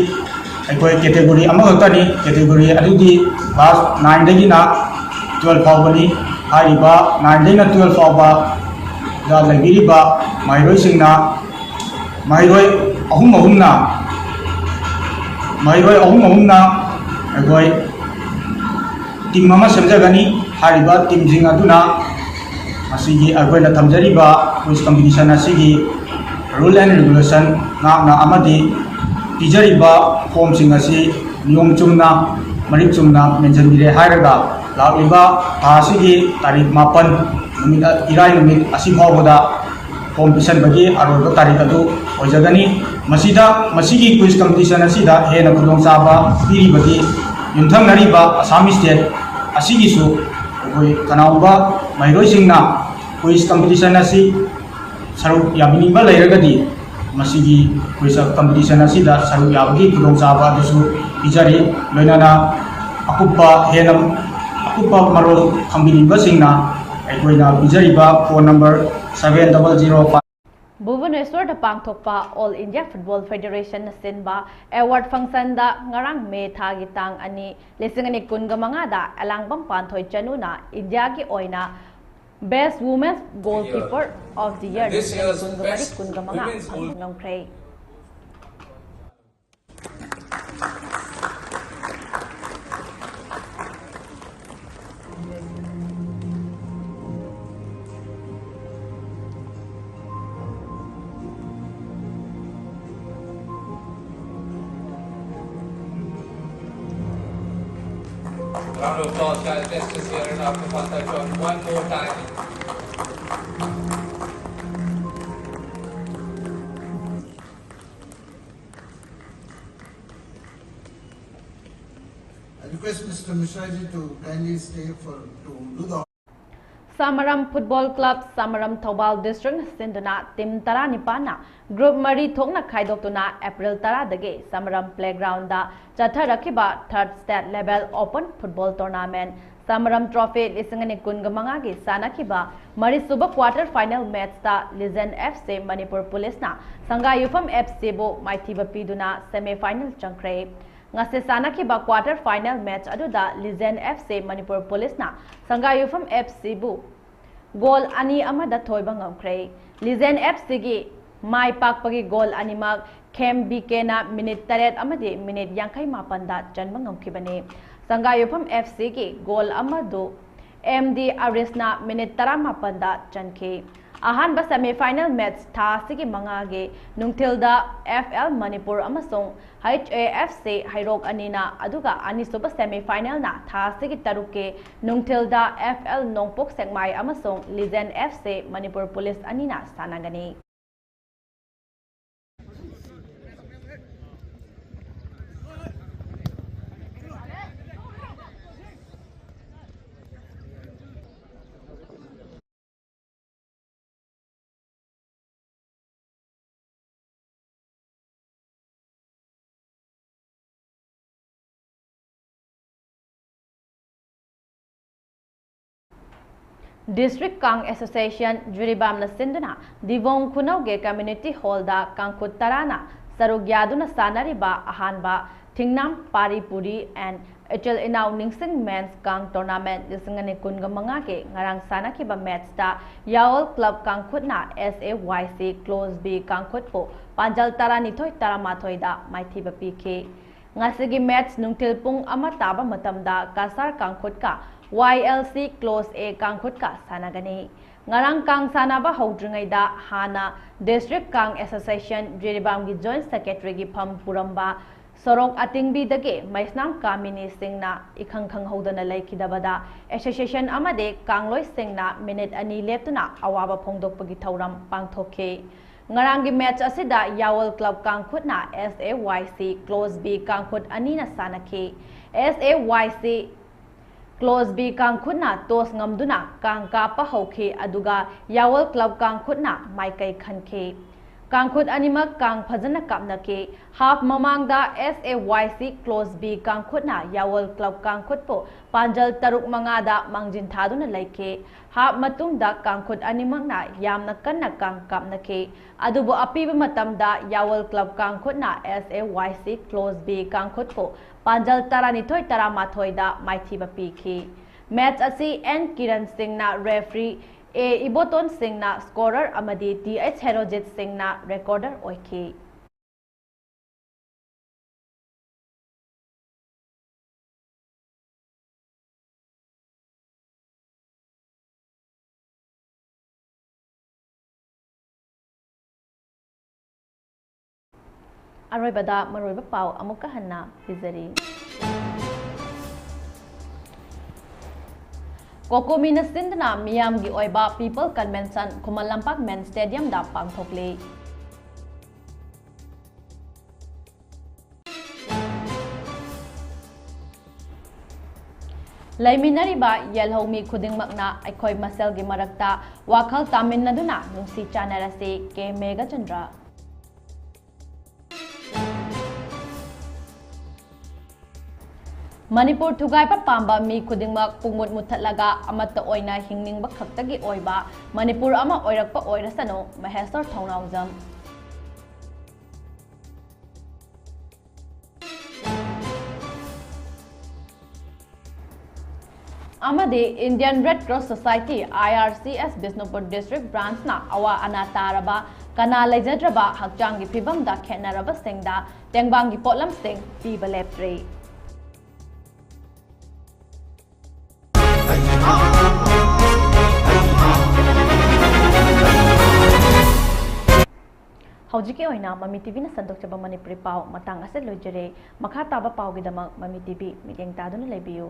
ꯑꯩꯈꯣꯏ category ꯑꯃꯈꯛꯇꯅꯤ꯫ Category ꯑꯗꯨꯗꯤ class nineꯗꯒꯤꯅ twelve ꯐꯥꯎꯕꯅꯤ꯫ ꯍꯥꯏꯔꯤꯕ nineꯗꯩꯅ twelve ꯐꯥꯎꯕꯗ ꯂꯩꯕꯤꯔꯤꯕ ꯃꯍꯩꯔꯣꯏꯁꯤꯡꯅ ꯃꯍꯩꯔꯣꯏ ꯑꯍꯨꯝ ꯑꯍꯨꯝꯅ, ꯃꯍꯩꯔꯣꯏ ꯑꯍꯨꯝ ꯑꯍꯨꯝꯅ ꯑꯩꯈꯣꯏ team ꯑꯃ ꯁꯦꯝꯖꯒꯅꯤ꯫ ꯍꯥꯏꯔꯤꯕ teamꯁꯤꯡ ꯑꯗꯨꯅ ꯃꯁꯤꯒꯤ ꯑꯩꯈꯣꯏꯅ ꯊꯝꯖꯔꯤꯕ quiz competition ꯑꯁꯤꯒꯤ rule and regulation ꯉꯥꯛꯅ ꯑꯃꯗꯤ ꯄꯤꯖꯔꯤꯕ formꯁꯤꯡ ꯑꯁꯤ ꯅꯤꯌꯣꯝ ꯆꯨꯝꯅ, ꯃꯔꯤꯛ ꯆꯨꯝꯅ ꯃꯦꯟꯁꯤꯟꯕꯤꯔꯦ ꯍꯥꯏꯔꯒ, ꯂꯥꯛꯂꯤꯕ ꯊꯥ ꯑꯁꯤꯒꯤ ꯇꯥꯔꯤꯛ ꯃꯥꯄꯟ ꯅꯨꯃꯤꯠ, ꯏꯔꯥꯏ ꯅꯨꯃꯤꯠ ꯑꯁꯤ ꯐꯥꯎꯕꯗ form ꯄꯤꯁꯟꯕꯒꯤ ꯑꯔꯣꯏꯕ ꯇꯥꯔꯤꯛ ꯑꯗꯨ ꯑꯣꯏꯖꯒꯅꯤ꯫ ꯃꯁꯤꯗ, ꯃꯁꯤꯒꯤ quiz competition ꯑꯁꯤꯗ ꯍꯦꯟꯅ ꯈꯨꯗꯣꯡꯆꯥꯕ ꯄꯤꯔꯤꯕꯗꯤ ꯌꯨꯝꯊꯪꯅꯔꯤꯕ ꯑꯁꯥꯝ ꯁ꯭ꯇꯦꯠ ꯑꯁꯤꯒꯤꯁꯨ ꯑꯩꯈꯣꯏ ꯀꯅꯥꯒꯨꯝꯕ ꯃꯍꯩꯔꯣꯏꯁꯤꯡꯅ ꯀ꯭ꯋꯤꯖ ꯀꯝꯄꯤꯇꯤꯁꯟ ꯑꯁꯤ ꯁꯔꯨꯛ ꯌꯥꯕꯤꯅꯤꯡꯕ ꯂꯩꯔꯒꯗꯤ ꯃꯁꯤꯒꯤ ꯀ꯭ꯋꯤꯖ ꯀꯝꯄꯤꯇꯤꯁꯟ ꯑꯁꯤꯗ ꯁꯔꯨꯛ ꯌꯥꯕꯒꯤ ꯈꯨꯗꯣꯡꯆꯥꯕ ꯑꯗꯨꯁꯨ ꯄꯤꯖꯔꯤ꯫ ꯂꯣꯏꯅꯅ ꯑꯀꯨꯞꯄ ꯍꯦꯟꯅ ꯑꯀꯨꯞꯄ ꯃꯔꯣꯜ ꯈꯪꯕꯤꯅꯤꯡꯕꯁꯤꯡꯅ ꯑꯩꯈꯣꯏꯅ ꯄꯤꯖꯔꯤꯕ phone number seven double zero five Bhubaneswar ꯗ ꯄꯥꯡꯊꯣꯛꯄ All India Football Federation ꯅ ꯁꯤꯟꯕ ꯑꯦꯋꯥꯔꯗ ꯐꯪꯁꯟꯗ ꯉꯔꯥꯡ ꯃꯦ ꯊꯥꯒꯤ ꯇꯥꯡ ꯑꯅꯤ, ꯂꯤꯁꯤꯡ ꯑꯅꯤ ꯀꯨꯟꯒ ꯃꯉꯥꯗ ꯑꯦꯂꯥꯡꯕꯝ ꯄꯥꯟꯊꯣꯏ ꯆꯅꯨꯅ ꯏꯟꯗꯤꯌꯥꯒꯤ ꯑꯣꯏꯅ Best Women's Goalkeeper of the Year ꯂꯤꯁꯤꯡ ꯑꯅꯤ ꯀꯨꯟꯒ ꯃꯔꯤ ꯀꯨꯟꯒ ꯃꯉꯥ ꯐꯪꯕ ꯉꯝꯈ꯭ꯔꯦ꯫ Round of applause, guys. Let's just hear it out for Fanta John one more time. I request Mister Mishra ji to kindly stay for, to do the Samaram football club, Samaram, Thoubal ꯗꯤꯁꯇ꯭ꯔꯤꯛꯅ ꯁꯤꯟꯗꯨꯅ ꯇꯤꯝ ꯇꯔꯥꯅꯤꯄꯥꯟꯅ ꯒ꯭ꯔꯨꯞ ꯃꯔꯤ ꯊꯣꯛꯅ ꯈꯥꯏꯗꯣꯛꯇꯨꯅ April ꯇꯔꯥꯗꯒꯤ Samaram playground ꯆꯠꯊꯔꯛꯈꯤꯕ ꯊꯔꯠ state level open football tournament Samaram trophy ꯂꯤꯁꯤꯡ ꯑꯅꯤ ꯀꯨꯟꯒ ꯃꯉꯥꯒꯤ ꯁꯥꯟꯅꯈꯤꯕ ꯃꯔꯤꯁꯨꯕ ꯀ꯭ꯋꯥꯇꯔ ꯐꯥꯏꯅꯦꯜ ꯃꯦꯠꯆꯇ ꯂꯤꯖꯦꯟ ꯑꯦꯐ ꯁꯤ ꯃꯅꯤꯄꯨꯔ ꯄꯨꯂꯤꯁꯅ ꯁꯪꯒꯥꯏꯌꯨꯝꯐꯝ ꯑꯦꯐ ꯁꯤꯕꯨ ꯃꯥꯏꯊꯤꯕ ꯄꯤꯗꯨꯅ ꯁꯦꯃꯤ ꯐꯥꯏꯅꯦꯜ ꯆꯪꯈ꯭ꯔꯦ꯫ ꯉꯁꯤ ꯁꯥꯟꯅꯈꯤꯕ ꯀ꯭ꯋꯥꯇꯔ ꯐꯥꯏꯅꯦꯜ ꯃꯦꯠꯆ ꯑꯗꯨꯗ ꯂꯤꯖꯦꯟ ꯑꯦꯐ ꯁꯤ ꯃꯅꯤꯄꯨꯔ ꯄꯨꯂꯤꯁꯅ ꯁꯪꯒꯥꯏꯌꯨꯝꯐꯝ ꯑꯦꯐ ꯁꯤꯕꯨ ꯒꯣꯜ ꯑꯅꯤ ꯑꯃꯗ ꯊꯣꯏꯕ ꯉꯝꯈ꯭ꯔꯦ꯫ ꯂꯤꯖꯦꯟ ꯑꯦꯐ ꯁꯤꯒꯤ ꯃꯥꯏ ꯄꯥꯛꯄꯒꯤ ꯒꯣꯜ ꯑꯅꯤꯃꯛ ꯈꯦꯝ ꯕꯤ ꯀꯦꯅ ꯃꯤꯅꯤꯠ ꯇꯔꯦꯠ ꯑꯃꯗꯤ ꯃꯤꯅꯤꯠ ꯌꯥꯡꯈꯩ ꯃꯥꯄꯟꯗ ꯆꯟꯕ ꯉꯝꯈꯤꯕꯅꯤ꯫ ꯁꯪꯒꯥꯌꯨꯝꯐꯝ ꯑꯦꯐ ꯁꯤꯒꯤ ꯒꯣꯜ ꯑꯃꯗꯨ ꯑꯦꯝ ꯗꯤ ꯑꯔꯤꯁꯅ ꯃꯤꯅꯤꯠ ꯇꯔꯥꯃꯥꯄꯟꯗ ꯆꯟꯈꯤ꯫ ꯑꯍꯥꯟꯕ ꯁꯦꯃꯤ ꯐꯥꯏꯅꯦꯜ ꯃꯦꯠꯆ ꯊꯥ ꯑꯁꯤꯒꯤ ꯃꯉꯥꯒꯤ ꯅꯨꯡꯊꯤꯜꯗ ꯑꯦꯐ ꯑꯦꯜ ꯃꯅꯤꯄꯨꯔ ꯑꯃꯁꯨꯡ ꯍꯩꯆ ꯑꯦ ꯑꯦꯐ ꯁꯤ ꯍꯩꯔꯣꯛ ꯑꯅꯤꯅ, ꯑꯗꯨꯒ ꯑꯅꯤꯁꯨꯕ ꯁꯦꯃꯤ ꯐꯥꯏꯅꯦꯜꯅ ꯊꯥ ꯑꯁꯤꯒꯤ ꯇꯔꯨꯛꯀꯤ ꯅꯨꯡꯊꯤꯜꯗ ꯑꯦꯐ ꯑꯦꯜ ꯅꯣꯡꯄꯣꯛ ꯁꯦꯛꯃꯥꯏ ꯑꯃꯁꯨꯡ legend F C Manipur police ꯑꯅꯤꯅ ꯁꯥꯟꯅꯒꯅꯤ꯫ District Kang Association, ꯖꯤꯔꯤꯕꯥꯝꯅ ꯁꯤꯟꯗꯨꯅ ꯗꯤꯕꯣꯡ ꯈꯨꯅꯧꯒꯤ Community Hallꯗ ꯀꯥꯡꯈꯨꯠ ꯇꯔꯥꯅ ꯁꯔꯨꯛ ꯌꯥꯗꯨꯅ ꯁꯥꯟꯅꯔꯤꯕ ꯑꯍꯥꯟꯕ ꯊꯤꯡꯅꯥꯝ ꯄꯥꯔꯤ ꯄꯨꯔꯤ and ꯏꯆꯤꯜ ꯏꯅꯥꯎ ꯅꯤꯡꯁꯤꯡ Men's Kang Tournament ꯂꯤꯁꯤꯡ ꯑꯅꯤ ꯀꯨꯟꯒ ꯃꯉꯥꯒꯤ ꯉꯔꯥꯡ ꯁꯥꯟꯅꯈꯤꯕ matchꯇ ꯌꯥꯑꯣꯜ Club ꯀꯥꯡꯈꯨꯠꯅ S A Y C Clause B ꯀꯥꯡꯈꯨꯠꯄꯨ ꯄꯥꯟꯖꯜ ꯇꯔꯥꯅꯤꯊꯣꯏ ꯇꯔꯥꯃꯥꯊꯣꯏꯗ ꯃꯥꯏꯊꯤꯕ ꯄꯤꯈꯤ꯫ ꯉꯁꯤꯒꯤ match ꯅꯨꯡꯊꯤꯜ ꯄꯨꯡ ꯑꯃ ꯇꯥꯕ ꯃꯇꯝꯗ Cachar ꯀꯥꯡꯈꯨꯠꯀ Y L C Clause A ꯀꯥꯡꯈꯨꯠꯀ ꯁꯥꯟꯅꯒꯅꯤ꯫ ꯉꯔꯥꯡ ꯀꯥꯡ ꯁꯥꯟꯅꯕ ꯍꯧꯗ꯭ꯔꯤꯉꯩꯗ ꯍꯥꯟꯅ District Kang Association ꯖꯤꯔꯤꯕꯥꯝꯒꯤ Joint Secretaryꯒꯤ ꯐꯝ ꯄꯨꯔꯝꯕ ꯁꯣꯔꯣꯛ ꯑꯇꯤꯡꯕꯤꯗꯒꯤ ꯃꯩꯁꯅꯥꯝ ꯀꯥꯃꯤꯅꯤꯁꯤꯡꯅ ꯏꯈꯪ ꯈꯪꯍꯧꯗꯅ ꯂꯩꯈꯤꯗꯕꯗ association ꯑꯃꯗꯤ ꯀꯥꯡꯂꯣꯏꯁꯤꯡꯅ minute ꯑꯅꯤ ꯂꯦꯞꯇꯨꯅ ꯑꯋꯥꯕ ꯐꯣꯡꯗꯣꯛꯄꯒꯤ ꯊꯧꯔꯝ ꯄꯥꯡꯊꯣꯛꯈꯤ꯫ ꯉꯔꯥꯡꯒꯤ match ꯑꯁꯤꯗ ꯌꯥꯑꯣꯜ Club ꯀꯥꯡꯈꯨꯠꯅ S A Y C Clause B ꯀꯥꯡꯈꯨꯠ ꯑꯅꯤꯅ ꯁꯥꯟꯅꯈꯤ꯫ S A Y C Clause B ꯀꯥꯡꯈꯨꯠꯅ toss ꯉꯝꯗꯨꯅ ꯀꯥꯡ ꯀꯥꯞꯄ ꯍꯧꯈꯤ, ꯑꯗꯨꯒ ꯌꯥꯑꯣꯜ Club ꯀꯥꯡꯈꯨꯠꯅ ꯃꯥꯏꯀꯩ ꯈꯟꯈꯤ꯫ ꯀꯥꯡꯈꯨꯠ ꯑꯅꯤꯃꯛ ꯀꯥꯡ ꯐꯖꯅ ꯀꯥꯞꯅꯈꯤ꯫ Half ꯃꯃꯥꯡꯗ S A Y C Clause B ꯀꯥꯡꯈꯨꯠꯅ ꯌꯥꯑꯣꯜ Club ꯀꯥꯡꯈꯨꯠꯄꯨ ꯄꯥꯟꯖꯜ ꯇꯔꯨꯛ ꯃꯉꯥꯗ ꯃꯥꯡꯖꯤꯟ ꯊꯥꯗꯨꯅ ꯂꯩꯈꯤ꯫ Half ꯃꯇꯨꯡꯗ ꯀꯥꯡꯈꯨꯠ ꯑꯅꯤꯃꯛꯅ ꯌꯥꯝꯅ ꯀꯟꯅ ꯀꯥꯡ ꯀꯥꯞꯅꯈꯤ꯫ ꯑꯗꯨꯕꯨ ꯑꯄꯤꯕ ꯃꯇꯝꯗ ꯌꯥꯑꯣꯜ Club ꯀꯥꯡꯈꯨꯠꯅ S A Y C Clause B ꯀꯥꯡꯈꯨꯠꯄꯨ ꯄꯥꯟꯖꯜ ꯇꯔꯥꯅꯤꯊꯣꯏ ꯇꯔꯥꯃꯥꯊꯣꯏꯗ ꯃꯥꯏꯊꯤꯕ ꯄꯤꯈꯤ꯫ Match ꯑꯁꯤ N ꯀꯤꯔꯟ ꯁꯤꯡꯅ referee, A ꯏꯕꯣꯇꯣꯟ ꯁꯤꯡꯅ scorer ꯑꯃꯗꯤ T H ꯍꯦꯔꯣꯖꯤꯠ ꯁꯤꯡꯅ recorder ꯑꯣꯏꯈꯤ꯫ ꯑꯔꯣꯏꯕꯗ ꯃꯔꯨꯑꯣꯏꯕ ꯄꯥꯎ ꯑꯃꯨꯛꯀ ꯍꯟꯅ ꯄꯤꯖꯔꯤ꯫ ꯀꯣꯀꯣꯃꯤꯅ ꯁꯤꯟꯗꯨꯅ ꯃꯤꯌꯥꯝꯒꯤ ꯑꯣꯏꯕ People Convention Khuman Lampak Main Stadiumꯗ ꯄꯥꯡꯊꯣꯛꯂꯤ꯫ ꯂꯩꯃꯤꯟꯅꯔꯤꯕ ꯌꯦꯜꯍꯧꯃꯤ ꯈꯨꯗꯤꯡꯃꯛꯅ ꯑꯩꯈꯣꯏ ꯃꯁꯦꯜꯒꯤ ꯃꯔꯛꯇ ꯋꯥꯈꯜ ꯇꯥꯃꯤꯟꯅꯗꯨꯅ ꯅꯨꯡꯁꯤ ꯆꯥꯟꯅꯔꯁꯤ꯫ ꯀꯦ ꯃꯦꯘꯆꯟꯗ꯭ꯔ꯫ ꯃꯅꯤꯄꯨꯔ ꯊꯨꯒꯥꯏꯕ ꯄꯥꯝꯕ ꯃꯤ ꯈꯨꯗꯤꯡꯃꯛ ꯄꯨꯡꯃꯨꯠ ꯃꯨꯠꯊꯠꯂꯒ ꯑꯃꯠꯇ ꯑꯣꯏꯅ ꯍꯤꯡꯅꯤꯡꯕ ꯈꯛꯇꯒꯤ ꯑꯣꯏꯕ ꯃꯅꯤꯄꯨꯔ ꯑꯃ ꯑꯣꯏꯔꯛꯄ ꯑꯣꯏꯔꯁꯅꯨ꯫ ꯃꯍꯦꯁꯣꯔ ꯊꯧꯅꯥꯎꯖꯝ꯫ ꯑꯃꯗꯤ Indian Red Cross Society, I R C S, Bishnupur District Branch ꯅ ꯑꯋꯥ ꯑꯅꯥ ꯇꯥꯔꯕ, ꯀꯅꯥ ꯂꯩꯖꯗ꯭ꯔꯕ, ꯍꯛꯆꯥꯡꯒꯤ ꯐꯤꯕꯝꯗ ꯈꯦꯠꯅꯔꯕꯁꯤꯡꯗ ꯇꯦꯡꯕꯥꯡꯒꯤ ꯄꯣꯠꯂꯝꯁꯤꯡ ꯄꯤꯕ ꯂꯦꯞꯇ꯭ꯔꯤ꯫ ꯍꯧꯖꯤꯛꯀꯤ ꯑꯣꯏꯅ ꯃꯃꯤ ꯇꯤꯚꯤꯅ ꯁꯟꯗꯣꯛꯆꯕ ꯃꯅꯤꯄꯨꯔꯤ ꯄꯥꯎ ꯃꯇꯥꯡ ꯑꯁꯤꯗ ꯂꯣꯏꯖꯔꯦ꯫ ꯃꯈꯥ ꯇꯥꯕ ꯄꯥꯎꯒꯤꯗꯃꯛ ꯃꯃꯤ ꯇꯤꯚꯤ ꯃꯤꯠꯌꯦꯡ ꯇꯥꯗꯨꯅ ꯂꯩꯕꯤꯌꯨ꯫